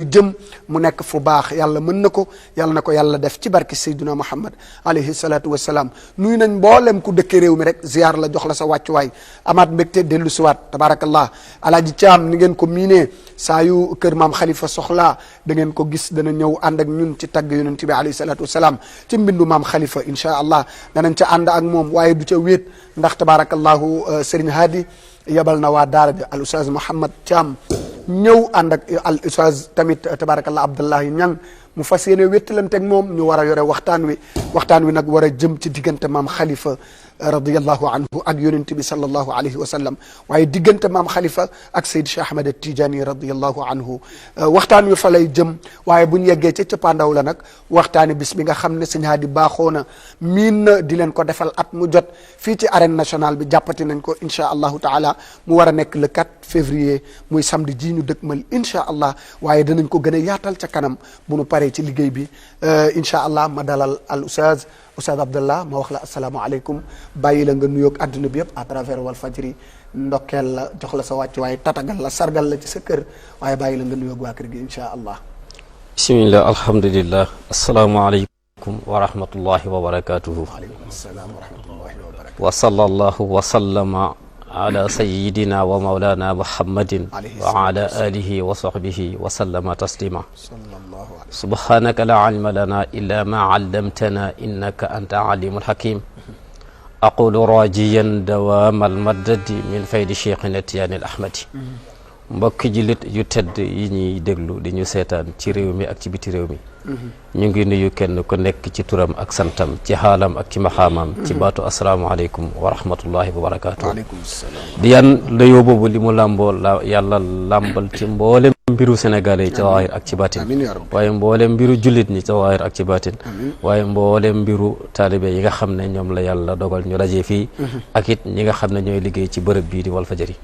jëm mu nekk fu baax yàlla mën na ko yàlla na ko yàlla def ci barke Seydina Muhammad alayhi salaatu wassalaam nuyu nañ mboolem ku dëkke réew mi rek ziar la jox la sa wàccuwaay amaat mbégte dellu siwaat tabarakallah alaaji Caam ni ngeen ko miinee saa yu kër maam Khalifa soxlaa da ngeen ko gis dana ñëw ànd ak ñun ci tagg yonent bi alayhi salaatu wassalaam ci mbindu maam Khalifa inchaa allah danañ ca ànd ak moom waaye du ca wéet ndax tabarakallahu Serigne Hadi yabal na waa daara ji al ustaaz Mouhamad Thiam ñëw ànd ak al ustaaz tamit tabarakallah Abdullahi Ñang mu fas yéene wéttalanteeg moom ñu war a yore waxtaan wi nag war a jëm ci diggante maam Khalifa radiyallahu anhu ak yonent bi sallallahu alayhi wa sallam waaye diggante maam Khalifa ak Seyd Cheikh Ahmed Tidiane radiyallahu anhu waxtaan wi fa lay jëm waaye bu ñu yeggee ca cappaandaw la nag waxtaani bis bi nga xam ne sëñ Hadi baaxoo na miin na di leen ko defal at mu jot fii ci arène nationale bi jàppati nañ ko incha allahu taala mu war a nekk le 4 février muy samedi ji ñu dëkkmal incha allah waaye danañ ko gën a yaatal ca kanam bu nu paree ci liggéey bi incha allah ma dalal al ustaaz Abdallah ma wax la asalaamaaleykum bàyyi la nga nuyoog àdduna bi yëpp à travers Walfadjri ndokkeel la jox la sa wàcc waaye tatagal la sargal la ci sa kër waaye bàyyi la nga nuyoog waa kër gi incha allah. bismillah alhamdulillah asalaamaaleykum wa rahmatullahi wa barakatuhu. waaleykum salaam wa rahmatullahi wa barakatuhu. wa sallallahu wa sallama ala sayidina wa maulana muhammadin wa ala alihi wa sahbihi wa sallama taslima. subhanaka la ilma lana illa ma allamtana innaka anta alimul hakim. aqulu rajiyan dawama almaddadi min faydi cheikhina Tijaani al ahmadi. mbokki jullit yu tedd yi ñuy déglu di ñu seetaan ci réew mi ak ci biti réew mi ñu ngi nuyu kenn ku nekk ci turam ak santam ci xaalam ak ci maxaamam ci baatu asalaamaaleykum wa rahmatullahi wa barakaatu. di yan layoo boobu li mu làmboo la yàlla làmbal ci mboolem mbiru sénégalais yi ci zaahir ak ci baatin waaye mboolem mbiru jullit ñi ci zaahir ak ci baatin waaye mboolem mbiru taalibe yi nga xam ne ñoom la yàlla dogal ñu daje fii ak it ñi nga xam ne ñooy liggéey ci bërëb bii di Walfadjri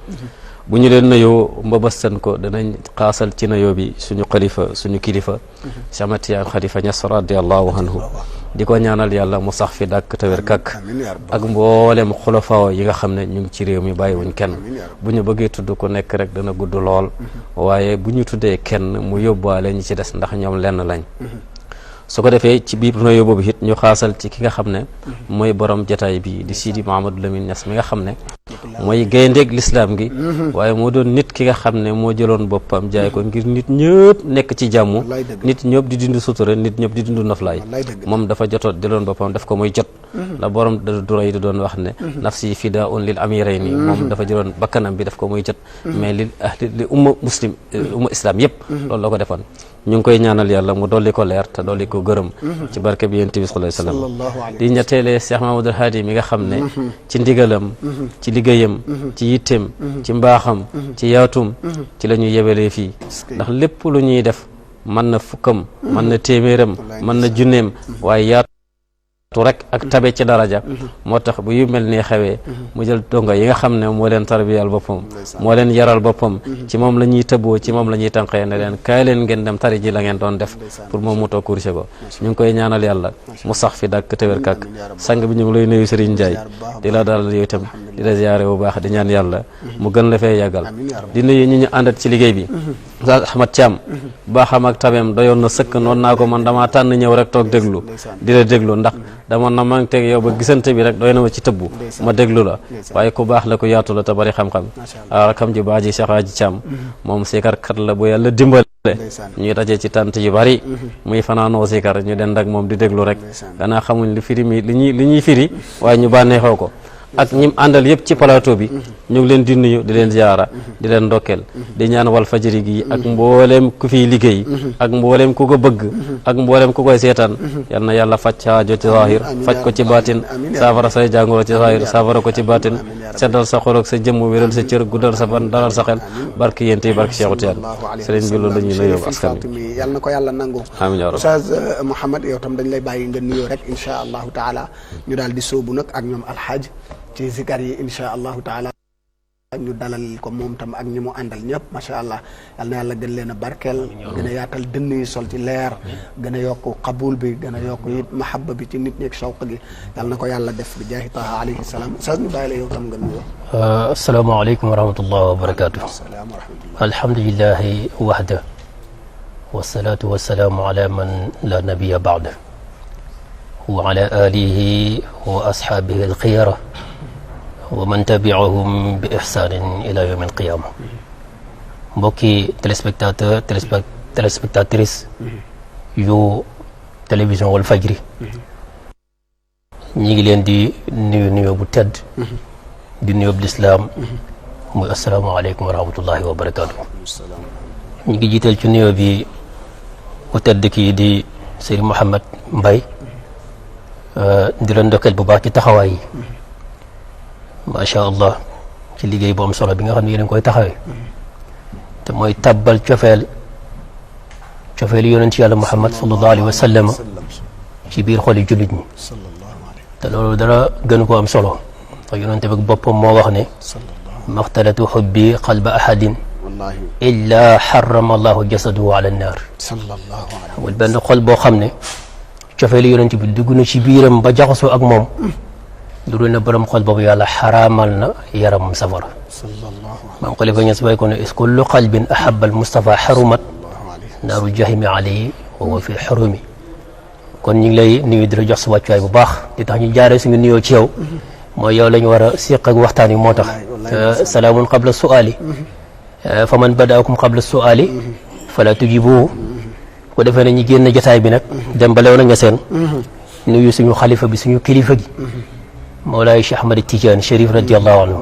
bu ñu leen nayoo mbabastan ko danañ xaasal ci nayoo bi suñu xalifa suñu kilifa Cheikh Ahmed Tidiane Khalifa Niass radiallahu anhu di ko ñaanal yàlla mu sax fi dàkk te wér kàkk ak mboolem xulafaaw yi nga xam ne ñu ngi ci réew mi bàyyiwuñ kenn bu ñu bëggee tudd ko nekk rek dana gudd lool waaye bu ñu tuddee kenn mu yóbbaale ñi ci des ndax ñoom lenn lañ su ko defee ci biir nayoo boobu it ñu xaasal ci ki nga xam ne mooy borom jataay bi di Sidi Mahamadou Lamine Niass mi nga xam ne mooy gayndeeg lislaam gi waaye moo doon nit ki nga xam ne moo jëloon boppam jaay ko ngir nit ñëpp nekk ci jàmm nit ñëpp di dund sutura nit ñëpp di dund noflaay moom dafa jotoon jëloon boppam daf ko muy jot la borom duray di doon wax ne nafsi fidaun lil amirayni moom dafa jëloon bakkanam bi daf ko muy jot mais li umma islam yëpp loolu la ko defoon ñu ngi koy ñaanal yàlla mu dolli ko leer te dolli ko gërëm ci barke bi yonent bi sallallahu alayhi wasallam di ñetteelee Cheikh Mahamadou Hadi mi nga xam ne ci ndigalam ci liggéeyam ci yitteem ci mbaaxam ci yaatum ci la ñuy yebalee fii ndax lépp lu ñuy def mën na fukkam mën na téeméeram mën na junneem waaye yaatu rek ak tabe ci daraja moo tax bu yu mel nii xewee mu jël donga yi nga xam ne moo leen tarbiyal boppam moo leen yaral boppam ci moom la ñuy tëbboo ci moom la ñuy tànqee ne leen kaay leen ngeen dem tari ji la ngeen doon def pour moom mu toog corrigé ko ñu ngi koy ñaanal yàlla mu sax fi dàkk téwér kàkk sang bi ñu ngi lay nuyu Serigne Ndiaye di la dalal yow itam di la ziyaare bu baax di ñaan yàlla mu gën la fee yàggal di nuyu ñi ñu àndat ci liggéey bi Oustaz Ahmad Thiam baaxam ak tabeem doyoon na sëkk noonu naa ko man dama tànn ñëw rek toog déglu di la déglu ndax dama na maa ngi teg yow ba gisante bi rek doy na ma ci tëbbu ma déglu la waaye ku baax la ku yaatu la te bari xam-xam rakam ji baax ji Cheikh Hadji Thiam moom sikarkat la bu yàlla dimbale ñuy daje ci tant yu bari muy fanaanoo sikar ñu den ak moom di déglu rek ganaa xamuñ li firi mi li ñuy firi waaye ñu bànneexoo ko ak ñim àndal yëpp ci plateau bi ñu ngi leen di nuyu di leen ziyaara di leen ndokkeel di ñaan Walfadjri gi ak mbooleem ku fiy liggéey ak mbooleem ku ko bëgg ak mbooleem ku koy seetaan yal na yàlla faj aajo ci zahir faj ko ci baatin saafara say jàngoro ci zahir saafara ko ci baatin seddal sa xol ak sa jëmm wéral sa cër guddal sa ban dalal sa xel barki yéen tey barki Cheikhu Tijaan sëriñ bi loolu la ñuy nuyoo askan wi yal na ko yàlla nangu amiin yaa rabbi Oustaz Mouhamad yow tam dañ lay bàyyi nga nuyoo rek insha allahu taala ñu daal di sóobu nag ak ñoom alxaaj ci zikar yi insha allahu taala ñu dalal ko moom tam ak ñi mu àndal ñëpp macha allah yal na yàlla gën leen a barkeel gën a yaatal dënn yi sol ci leer gën a yokk qabul bi gën a yokk it mahabba bi ci nit ñi ak shawq gi yal na ko yàlla def bi jaahi taha alayhi salaam Oustaz ñu bàyyi la yow tam nga nuyoo. asalaamaaleykum wa rahmatullahi wa barakaatu. alhamdulillahi wahda wasalaatu wasalaamu ala man la nabiya baada wa ala alihi wa ashaabihi alxiyara wa man tabiahum bi ihsaanin ila yawmi alqiyaama. mbokki téléspectateur téléspectatrice yu télévision Walfadjri ñi ngi leen di nuyu bu tedd di nuyu bu lislaam muy asalaamaaleykum wa rahmatullahi wa barakaatu. ñi ngi jiital ci nuyoo bi ku tedd kii di Serigne Mouhamed Mbaye di leen ndokkeel bu baax ci taxawaay yi macha allah ci liggéey bu am solo bi nga xam ne yéen a ngi koy taxawee te mooy tabbal cofeel yonent yàlla Muhammad sallallahu alayhi wa sallam ci biir xoli jullit ñi te loolu dara gën koo am solo te yonent bi boppam moo wax ne maxtalatu xubbi qalba ahadin illa xarama allahu jasadahu ala annaar. wala benn xol boo xam ne cofeelu yonent bi dugg na ci biiram ba jaxasoo ak moom lu dul ne borom xol boobu yàlla xaraamal na yaram safara. maam Xalifa Ñas bay ko ne is kullu qalbin ahaba almustafa xarumat naaru jahimi alayhi wa huwa fi xurumi. kon ñu ngi lay nuyu di la jox sa wàccuwaay bu baax di tax ñu jaaree suñu nuyoo ci yow mooy yow la ñu war a séq ak waxtaan yi moo tax. salaamun qabla su'aali fa man badaakum qabla su'aali fala tujibuhu. ko defee ne ñu génn jotaay bi nag dem ba lew na nga seen nuyu suñu xalifa bi suñu kilifa gi Mawlaay Cheikh Ahmad Tidiane Chérif radiallahu anhu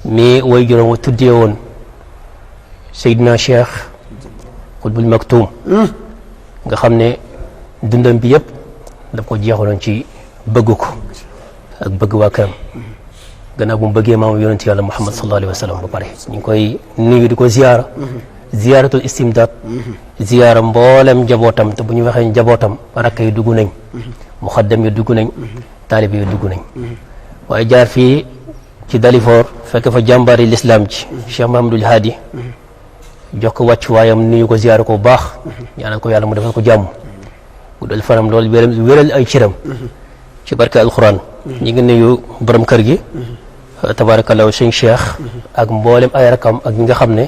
mi way juróom wa tuddee woon Seydina Cheikh Qutbul Maktoum nga xam ne dundam bi yëpp daf ko jeexaloon ci bëgg ko ak bëgg waa këram gannaaw bu mu bëggee maam yonent yàlla Muhammad sallallahu alayhi wa sallam ba pare ñu ngi koy nuyu di ko ziyaara ziyaaratul istimdaad ziyaara mboolem njabootam te bu ñu waxee njabootam rakk yi dugg nañ muxaddam yi dugg nañ taalib yi dugg nañ waaye jaar fii ci Dalifor fekk fa jàmbaari lislaam ci Cheikh Mahamadul Haadi jox ko wàcc waayam nuyu ko ziyaara ko bu baax ñaanal ko yàlla mu defal ko jàmm guddal fanam loolu wéral ay ciram ci barke alquran ñi ngi nuyu borom kër gi tabarakallahu sëñ Cheikh ak mboolem ay rakam ak ñi nga xam ne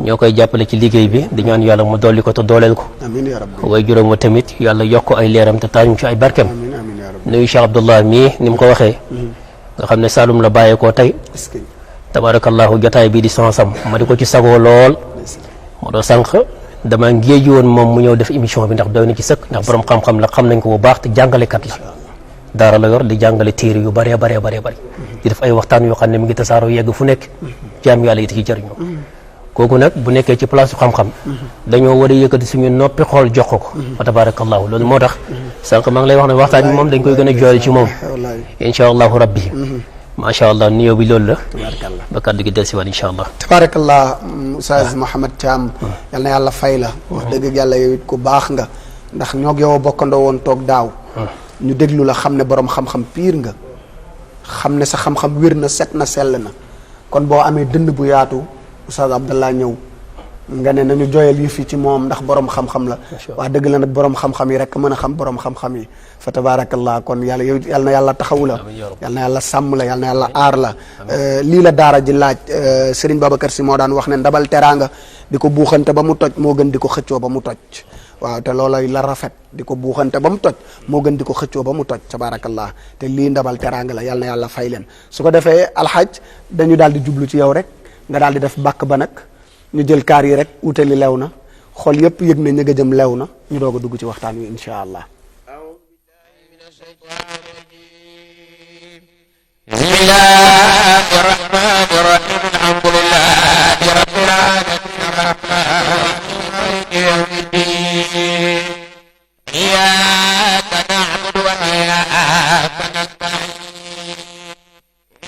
ñoo koy jàppale ci liggéey bi di ñaan yàlla mu dolli ko te dooleel ko way juróom wa tamit yàlla yokk ko ay leeram te taañu ci ay barkem nuyu Cheikh Abdullah mii ni mu ko waxee nga xam ne Saalum la bàyyeekoo tey tabarakallahu jotaay bii di sansam ma di ko ci sagoo lool moo doo sànq dama ngéeji woon moom mu ñëw def émission bi ndax doy na ci sëkk ndax borom xam-xam la xam nañ ko bu baax te jàngalekat la daara la yor di jàngale téere yu bëree bëri di def ay waxtaan yoo xam ne mi ngi tasaaroo yegg fu nekk jaam yàlla yi ci jëriñoo kooku nag bu nekkee ci place xam-xam dañoo war a yëkkati suñu noppi xool jox ko fa tabarakallahu loolu moo tax sànq maa ngi lay wax ne waxtaan bi moom dañ koy gën a jooyal ci moom incha allahu rabbi macha allah nuyoo bi loolu la ba kàddu gi dellusiwaat incha allah tabarakallah Oustaz Mouhamed Thiam yal na yàlla fay la wax dëgg yàlla yow it ku baax nga ndax ñoo yow bokkandoo woon toog daaw ñu déglu la xam ne borom xam-xam piir nga xam ne sa xam-xam wér na set na sell na kon boo amee dënd bu yaatu Oustaz Abdallah ñëw nga ne nañu jooyal yi fi ci moom ndax borom xam-xam la wax dëgg la nag borom xam-xam yi rek mën a xam borom xam-xam yi fa tabarakallah kon yàlla yow yal na yàlla taxawu la yal na yàlla sàmm la yal na yàlla aar la lii la daara ji laaj Serigne Babacar Sy moo daan wax ne ndabal teraanga di ko buuxante ba mu toj moo gën di ko xëccoo ba mu toj waaw te loolay la rafet di ko buuxante ba mu toj moo gën di ko xëccoo ba mu toj tabarakallah te lii ndabal teraanga la yal na yàlla fay leen su ko defee alxaj dañu daal di jublu ci yow rek nga daal di def bàkk ba nag ñu jël kaar yi rek utali lew na xol yëpp yëg na ña nga jëm lew na ñu doog a dugg ci waxtaan wi insha allah bismillahi rahmani rahim alhamdulillahi rabbil alamin arrahmani yawmiddin iyyaka na'budu wa iyyaka nasta'in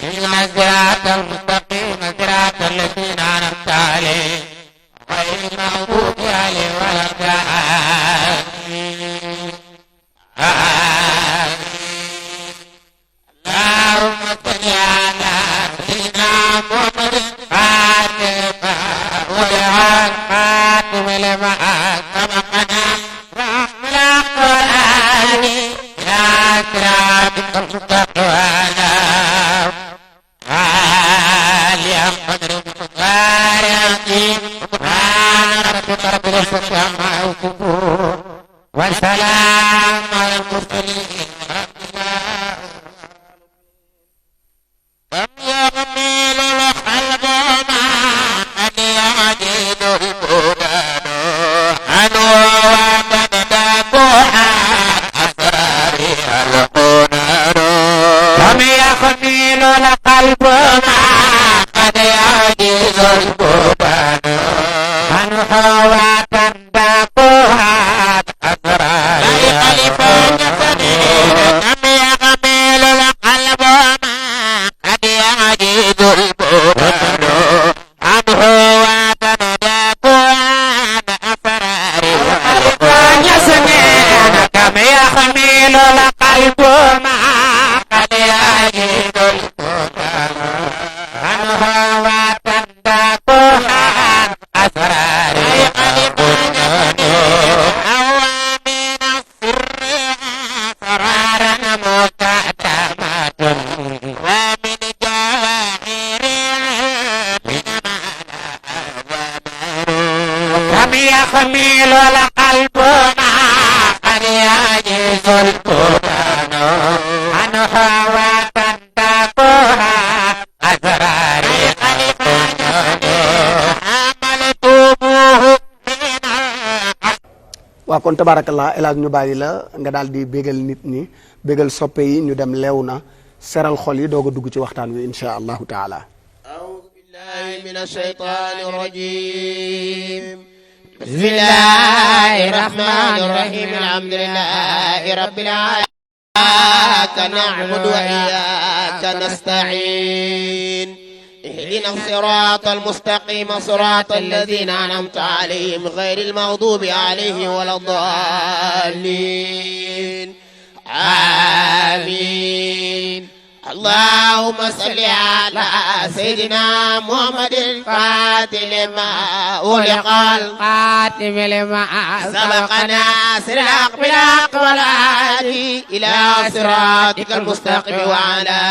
ihdinas siratal mustaqim siratal ladzina an'amta alayhim ghayril maghdubi alayhim waladdallin اللهم صل على سيدنا محمد فاتما والخاتم لما سبقنا رحم القرآن يا صراط المستقيم آل قدر المختار سبحان ربك رب العزة مع القبور والسلام على المرسلين لم يغمل القلب ما قد يعجز البلدان عنه وتندبها أسرارها القنان لم يغمل القلب ما قد يعجز البلدان عنه وتندبها أسرارها القنان لم يغمل القلب ما قد يعجز البلدان عنه وتندب عن أسرارها القنان كم يحمل القلب ما قد يعجز البلدان عنه وتندب عن أسرارها القنان هو من السر أسرارا مكتمة ومن جواهر من معنى كم يحمل القلب ما قد يعجز البلدان عنه وتندبها أسرارها القنان حملتموه من waaw kon tabarakallah El Hadj ñu bàyyi la nga daal di bégal nit ñi bégal soppe yi ñu dem leew na seral xol yi doog a dugg ci waxtaan wi insha allahu taala. أعوذ بالله من الشيطان الرجيم بسم الله الرحمن الرحيم الحمد لله رب العالمين إياك نعبد وإياك نستعين اهدنا الصراط المستقيم صراط الذين أنعمت عليهم غير المغضوب عليهم ولا الضالين آمين اللهم صل على سيدنا محمد الفاتح لما أغلق القاتم لما سبقنا سراق بالحق والهادي إلى صراطك المستقيم وعلى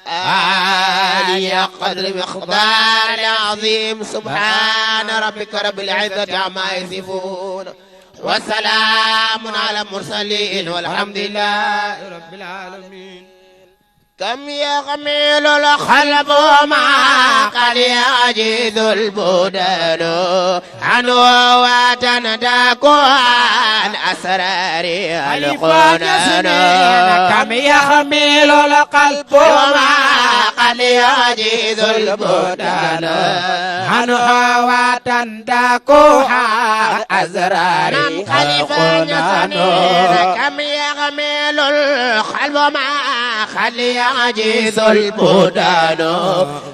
آله قدر مقدار العظيم سبحان ربك رب العزة عما يصفون وسلام على المرسلين والحمد لله رب العالمين كم يغمل القلب ما قد يعجز البدن عنه وتندك عن أسرارها القنان كم يحمل القلب وما قد يعجز البدن عنه وتندك عن أسرارها نم خليفة نسنين كم يغمل القلب ما قد يعجز البدن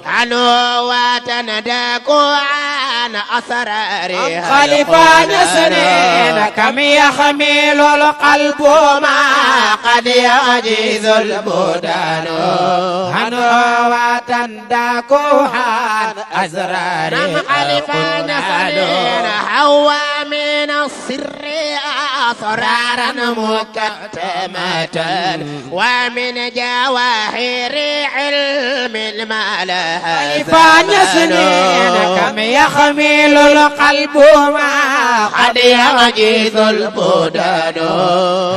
عنه وتندك عن أسرارها خليفة نسنين كم يحمل القلب ما قد يعجز البدن عنه وتندك عن أسرارها نم خليفة نسنين هو من السر أسرارا مكتمة ومن جواهر علم ما لها خليفة سنين كم يحمل القلب ما قد يعجز البدن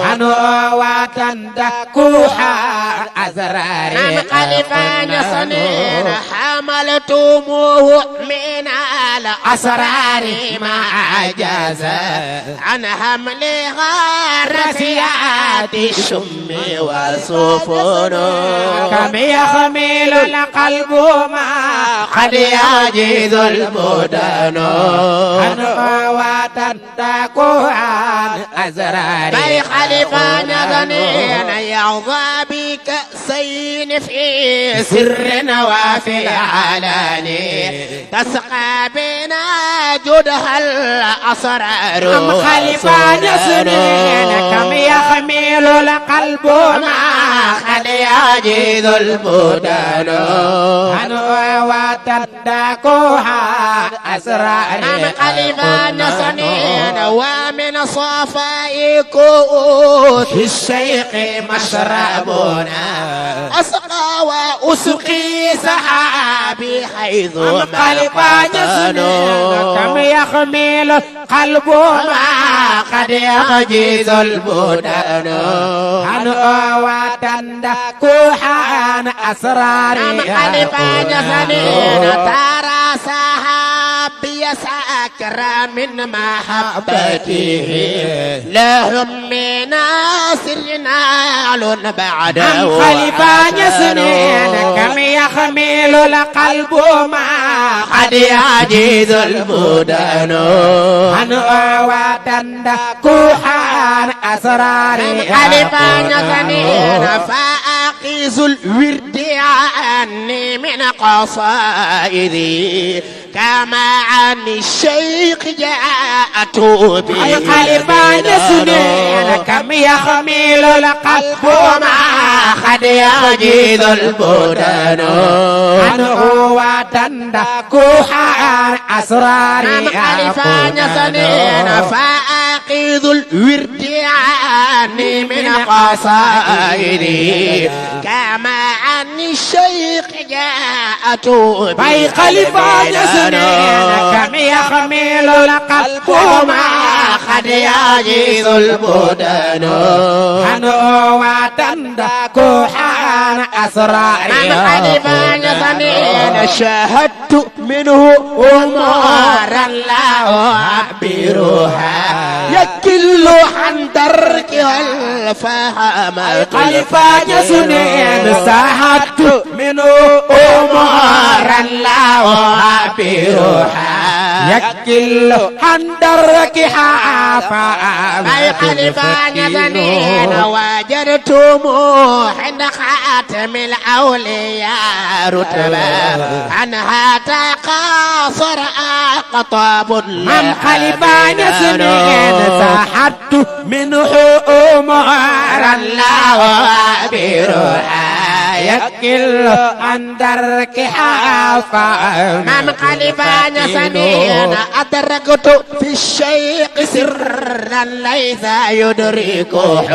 عنه وتندك عن أسرارها نم خليفة سنين حملتموه من الأسرار ما عجز عن حملها رسيات الشم والسفن كم يحمل القلب ما قد يعجز البدن عنه وتندك عن أسرارها بل خليفة نغنين يعظى بكأسين في سر وفي العلن تسقى بنا جدها الأسرار أم خليفة نسنين كم يحمل القلب ما قد يعجز البدن عنه وتندك عن أسرارها أم خليفة نسنين ومن صفائكم في الشيخ مشربنا أسقى وأسقي سحابي حيث ما قالوا كم يخمل القلب ما قد يخجز البدن عن وتندى كوحان أسراري خلفا جسدين ترى سحابي سكر من محبته لهم من ناصر نال بعده خلفا جسدين كم يخمل القلب ما قد يعجز البدن عن وتندى كوحان أسراري خلفا جسدين فأقيز الورد عني من قصائدي كما عن الشيخ جاءت به خلفا جسدين كم يخمل القلب ما قد يعجز البدن عنه وتندى كوحان أسراري خلفا جسدين فأقيذ الورد عني من قصائدي كما عن الشيخ جاءت باي خلفا جسدين كم يخمل القلب ما قد يعجز البدن عنه وتندى كوحان أسراري خلفا جسدين شاهدت منه أمورا لا أعبرها يكل عن دركها الفهم خلفا جسدين ساحت منه أمورا لا أعبرها يكل عن دركها أي خلفا جسدين وجدتم عند خاتم الأولياء رتبة عنها تقاصر أقطاب من خلفا جسدين ساحت منه أمورا لا أعبرها يكل عن دركها من خلفا جسدين أدركت في الشيق سرا ليس يدركه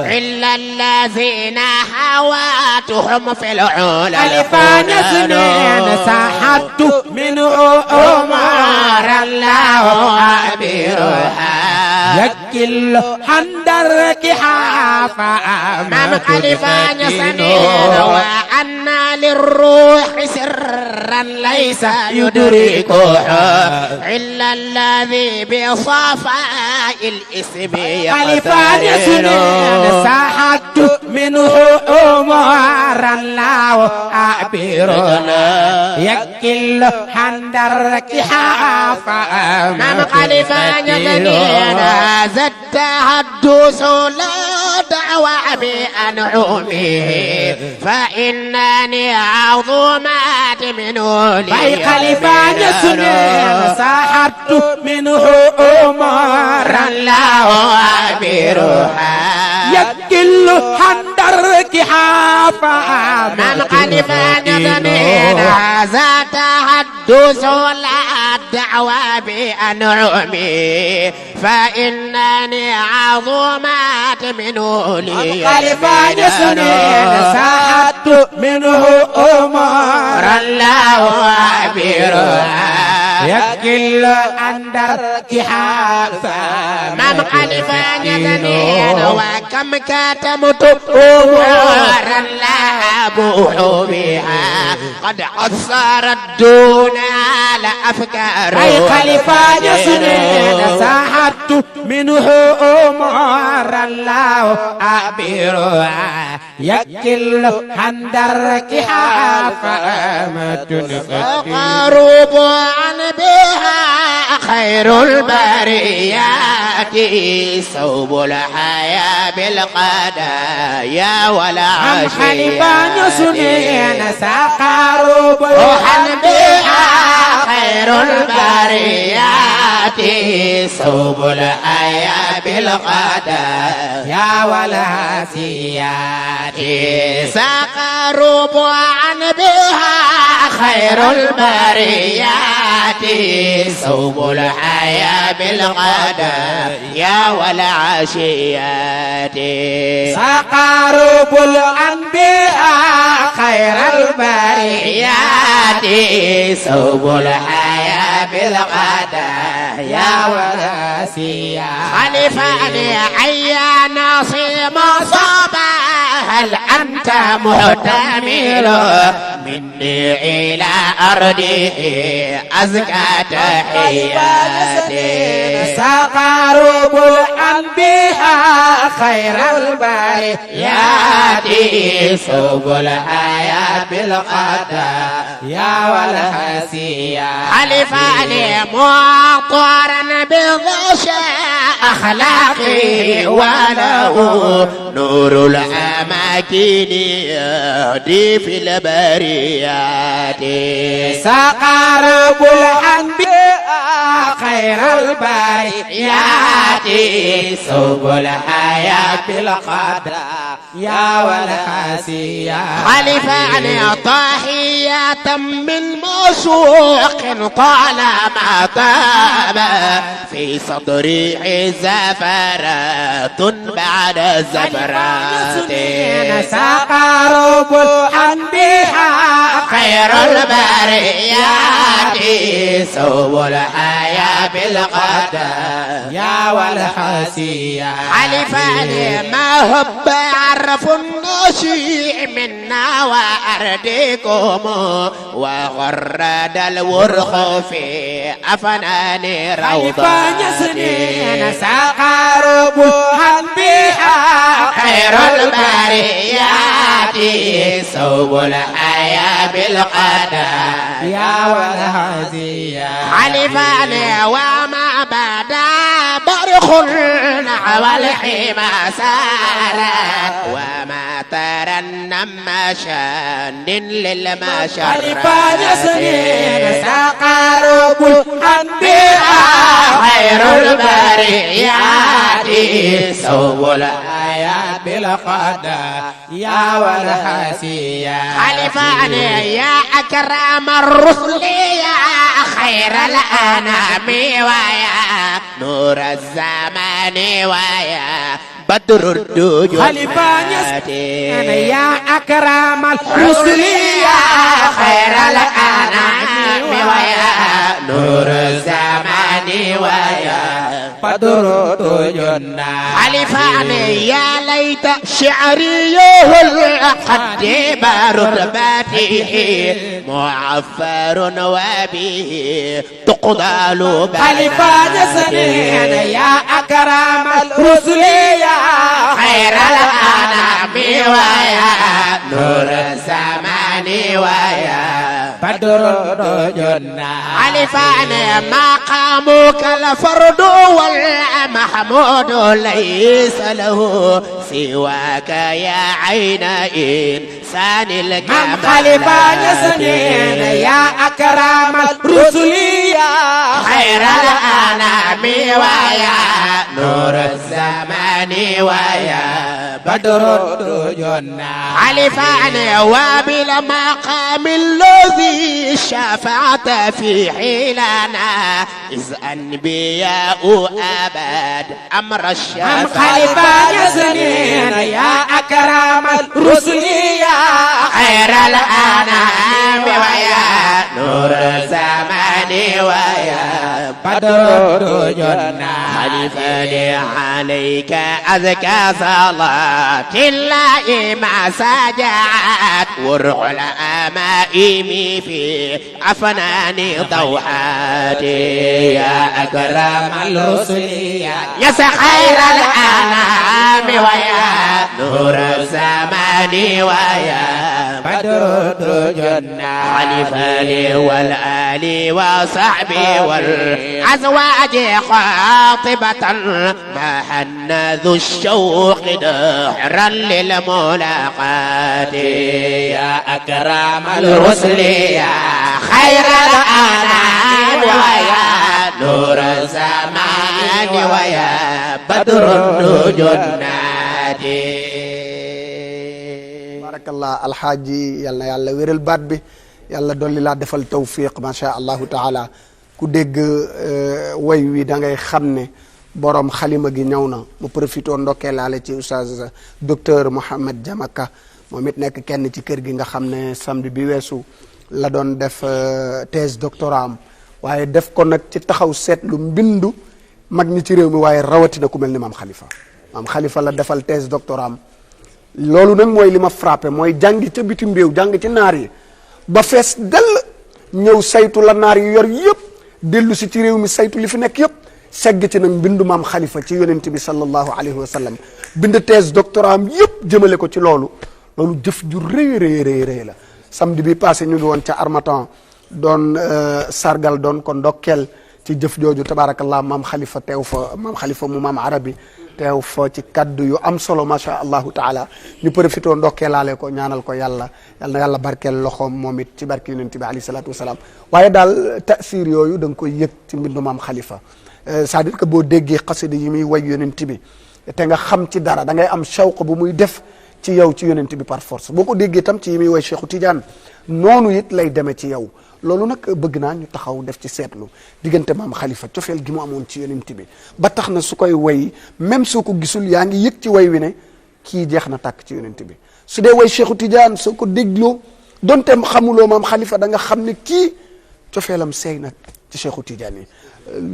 إلا الذين حواتهم في العلا خلفا جسدين ساحت منه أمورا لا أعبرها يكل عن دركها من خلفا جسدين وأن للروح سرا ليس يدركه إلا الذي بصفاء الاسم خلفا جسدين ساحت منه أمورا لا أعبرنا يكل عن دركها من خلفا جسدين هذا التحدث لا دعوى بأنعمه فإنني عظمات منه باي خلفا جسدين ساحت منه أمورا لا أعبرها يكل عن دركها من خلفا جسدين هذا تحدث لا دعوى بأنعمه فإنني عظمات منه لي خلفا جسدين ساحت منه أمورا لا أعبرها يكل عن دركها من خلفا جسدين وكم كتمت أمورا لا أبوح بها قد عصرت دون على أفكار أي خلفا جسدين ساحت منه أمورا لا أعبرها يكل عن دركها فأمة قروب عن بها خير البريات صوب الحياة بالقدايا ولا عم عشيات خلفا جسدين ساقروب عن بها خير البريات صوب الحياة بالقدايا ولا سيات سقروب عن بها خير البريات صوب الحياة بالغداء يا والعشيات سقارب الأنبياء خير البريات صوب الحياة بالغداء يا والعشيات خلفاني عيا نصيب صباح هل أنت محتمل مني إلى أرضه أزكى تحياتي سقارب الأنبياء خير البريات صوب الحياة بالغداء يا والحسيا خلفاني مطارا بالغشاء أخلاقي وله نور الأماكن يهدي في البريات سقارب الأنبياء خير البريات صوب الحياة بالغداء يا والحسيا خلفاني طاحية من مسوق طالما طاب في صدري زفرات بعد زفرات سقارب الأنبياء خير البريات صوب الحياة بالغداء يا والحسيا خلفاني ما هب عرف النشيء منا وأردكم وغرد الورخ في أفنان روضاتي سقارب الأنبياء خير البريات صوب الحياة بالغداء يا والهزيا خلفاني وما بدا برخ نحو الحمى سارا وما ترنم شان للمشرات خلفاني سنين سقارب الأنبياء خير البريات صوب الحياة بالغداء يا والحسيا خلفاني يا أكرم الرسل يا خير الأنام ويا نور الزمان ويا بدر الدجى خلفاني يا أكرم الرسل يا خير الأنام ويا نور الزمان ويا بدر الدجى خلفاني يا ليت شعري القد برتبته معفر وبه تقضى خلفاني سنين يا أكرم الرسل يا خير الأنام ويا نور الزمان ويا بدر الدجى خلفاني مقامك الفرد والمحمود ليس له سواك يا عين إنسان الكمال خلفاني سنين يا أكرم الرسل يا خير الأنام ويا نور الزمان ويا بدر الدجى خلفاني وبالمقام الذي شفعت في حيلنا إذ أنبياء أبد أمر الشفاعة خلفاني سنين يا أكرم الرسل يا خير الأنام ويا نور الزمان ويا بدر الدجى خلفاني عليك أزكى صلاة الله ما سجعت ورع الأمائم في أفنان ضوحاتي يا أكرم الرسل يا خير الأنام ويا نور الزمان ويا بدر الدجى خلفاني والآل وصحبي والأزواج خاطبة ما حن ذو الشوق دحرا للملاقات يا أكرم الرسل يا خير الأنام ويا نور الزمان ويا بدر الدجى barakallah alxaaji yal na yàlla wéral baat bi yàlla dolli laa defal tawfiq macha allahu taala ku dégg way wi da ngay xam ne borom xalima gi ñëw na mu profité ndokkee laale ci oustaz docteur Mouhamed Jamaka moom it nekk kenn ci kër gi nga xam ne samedi bi weesu la doon def thèse doctorat am waaye def ko nag ci taxaw seetlu mbindu mag ñi ci réew mi waaye rawatina ku mel ni maam Khalifa la defal thèse doctorat am loolu nag mooy li ma frappé mooy jàngi ca bitim réew jàng ci naar yi ba fees dell ñëw saytu la naar yi yor yëpp dellu si ci réew mi saytu li fi nekk yëpp segg ci nag mbindu maam Khalifa ci yonent bi sallallahu alayhi wa sallam bind thèse doctorat am yëpp jëmale ko ci loolu jëf ju rëy la samedi bi passé ñu ngi woon ca Harmattan doon sargal doon ko ndokkeel ci jëf jooju tabarakallah maam Khalifa teew fa maam Khalifa mu maam arabi teew fa ci kaddu yu am solo macha allahu taala ñu profité ndokkeelaale ko ñaanal ko yàlla na yàlla barkeel loxoom moom it ci barke yonent bi alayhi salaatu wasalaam waaye daal tasir yooyu da nga koy yëg ci mbindu maam Khalifa c'est-à-dire que boo déggee xasida yi muy way yonent bi te nga xam ci dara da ngay am shawq bu muy def ci yow ci yonent bi par force boo ko déggee tam ci yi muy way Cheikhu Tidiane noonu it lay demee ci yow loolu nag bëgg naa ñu taxaw def ci seetlu diggante maam Khalifa cofeel gi mu amoon ci yonent bi ba tax na su koy way même soo ko gisul yaa ngi yëg ci way wi ne kii jeex na tàkk ci yonent bi su dee way Cheikhu Tidiane soo ko dégloo donte xamuloo maam Khalifa da nga xam ne kii cofeelam seey na ci Cheikhu Tidiane yi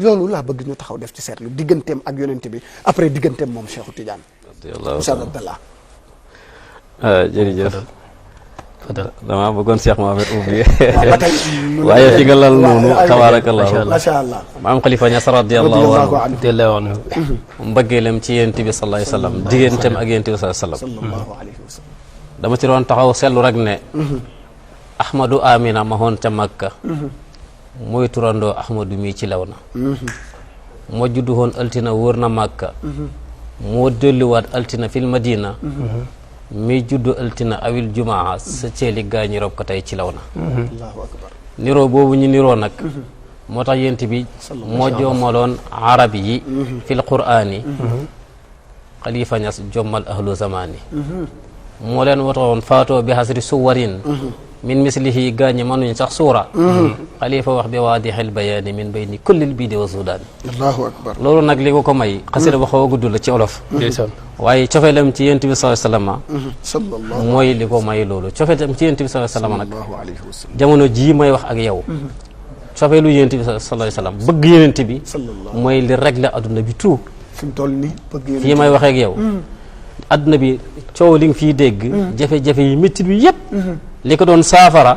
loolu laa bëgg ñu taxaw def ci seetlu digganteem ak yonent bi après digganteem moom Cheikhu Tidiane Oustaz Abdallah jërëjëf dama bëggoon Cheikh Mohamed ubbi waaye fi nga lal noonu tabarakallah macha allah maam Khalifa Niass radiyallahu anhu mbëggeelam ci yonent bi sallallahu alayhi wasallam digganteem ak yonent bi sallallahu alayhi wasallam dama ci doon taxaw seetlu rek ne Ahmadu Amina ma hoon ca Makka mooy turandoo Ahmadu mi ci law na moo juddu woon altina wóor na Makka moo delluwaat altina fil Madina mi juddu altina awil jumaa sa ceeli gaañi rob ko tey ci law na allahu akbar niroo boobu ñu niroo nag moo tax yent bi moo jommaloon arab yi fil qur'aani Khalifa Niass jommal ahlu zamani moo leen watoon faatoo bi hasri suwarin min mislihi gaañi mënuñ sax suura Khalifa wax bi waadixil bayaani min bayni kullil biidi wa sudaani allahu akbar loolu nag li ko may xasida ba xaw a gudd la ci olof waaye cofeelam ci yonent bi sallallahu alayhi wasallam mooy li ko may loolu cofeelam ci yonent bi sallallahu alayhi wasallam nag jamono jii may wax ak yow cofeelu yonent bi sallallahu alayhi wasallam bëgg yonent bi mooy li régler adduna bi tout fi mu toll nii bëgg fii may waxee ak yow adduna bi coow li nga fii dégg jafe-jafe yi métti bi yëpp li ko doon saafara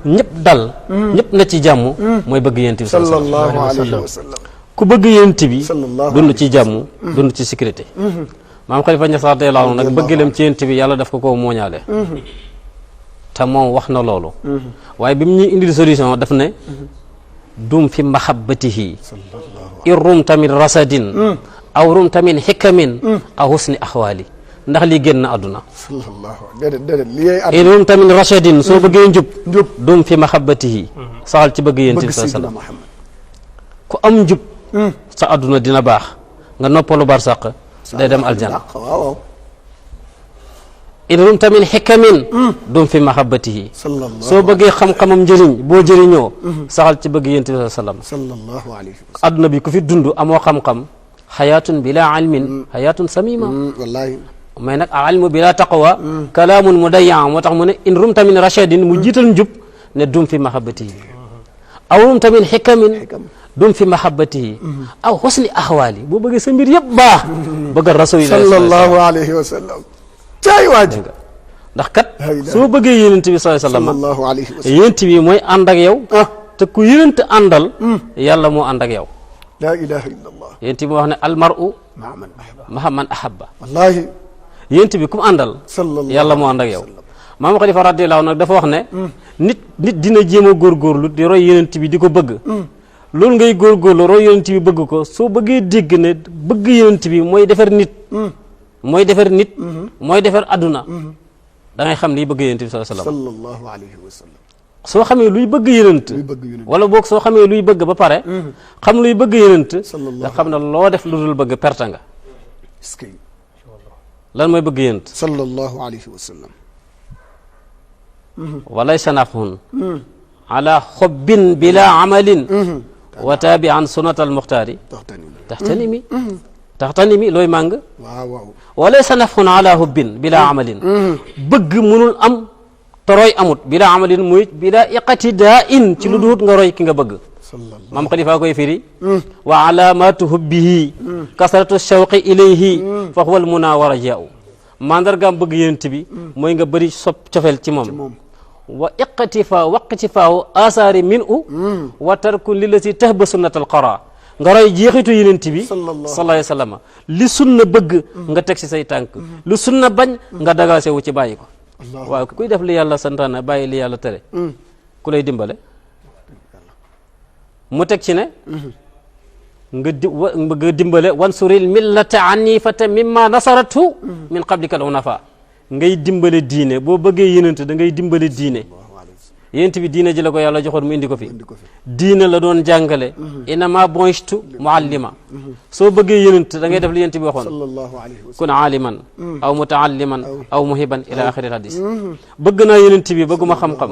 ñëpp dal ñëpp na ci jàmm mooy bëgg yonent bi sallallahu alayhi wasallam ku bëgg yonent bi dund ci jàmm dund ci sécurité maam Khalifa Niass radiyallahu anhu nag bëggeelam ci yonent bi yàlla daf ko mooñaale te moom wax na loolu waaye bi mu ñuy indil solution daf ne dum fi mahabbatihi irrumta min rasadin aw rumta min hikamin aw husni ahwali ndax lii génn àdduna irrumta min rasadin soo bëggee njub dum fi mahabbatihi saxal ci bëgg yonent bi sallallahu alayhi wasallam ku am njub sa àdduna dina baax nga noppalu barsàq day dem aljana in rumta min hikamin dum fi mahabbatihi soo bëggee xam-xamam njëriñ boo jëriñoo saxal ci bëgg yonent bi sallallahu alayhi wasallam adduna bi ku fi dund amoo xam-xam xayaatun bila ilmin xayaatun samima wallahi mais nag ilmu bila taqwa kalaamun mudayyan moo tax mu ne in rumta min rashadin mu jiital njub ne dum fi mahabbatihi aw rumta min hikamin dum fi mahabbatihi aw husni ahwali boo bëggee sa mbir yëpp baax bëgg rasulillah sallallahu alayhi wa sallam caay waaj ndax kat soo bëggee yonent bi sallallahu alayhi wa sallam yonent bi mooy ànd ak yow te ku yonent àndal yàlla moo ànd ak yow la ilaha illa allah yonent bi wax ne almar'u ma'a man ahabba wallahi yonent bi ku mu àndal yàlla moo ànd ak yow maam Khalifa radiyallahu anhu nag dafa wax ne nit dina jéem a góorgóorlu di roy yonent bi di ko bëgg loolu ngay góorgóorlu roy yonent bi bëgg ko soo bëggee dégg ne bëgg yonent bi mooy defar nit mooy defar nit mooy defar adduna da ngay xam liy bëgg yonent bi sallallahu alayhi wa sallam soo xamee luy bëgg yonent wala boog soo xamee luy bëgg ba pare xam luy bëgg yonent nga xam ne loo def lu dul bëgg perte nga lan mooy bëgg yonent sallallahu alayhi wa sallam walay sanafun ala xobbin bila amalin wa taabi an sunat al muxtaari taxtanimi looy màng walaysa nafxun ala hubbin bila amalin bëgg mënul am toroy amut bila amalin muy bila iqtidaa in ci lu duut nga roy ki nga bëgg maam xalifa koy firi wa alamatu hubbihi kasratu shawqi ilayhi fa huwa al muna wa rajaau mandargaam bëgg yonent bi mooy nga bëri sopp cofeel ci moom wa waqtifaaw asaari min u wa tarkun li la si tahba sunnat al qara nga roy jeexitu yonent bi sallallahu alayhi wa sallam li sunna bëgg nga teg si say tànk lu sunna bañ nga dagaase wu ci bàyyi ko waaw kuy def li yàlla santaane bàyyi li yàlla tere ku lay dimbale mu teg ci ne nga dimbale wansuril millata anifata mimma nasaratu min qablika al unafa ngay dimbale diine boo bëggee yonent da ngay dimbale diine yonent bi diine ji la ko yàlla joxoon mu indi ko fi diine la doon jàngale inama bu'ithtu muallima soo bëggee yonent da ngay def li yonent bi waxoon kun aaliman aw mutaalliman aw muhiban ila axiri hadis bëgg naa yonent bi bëgguma xam-xam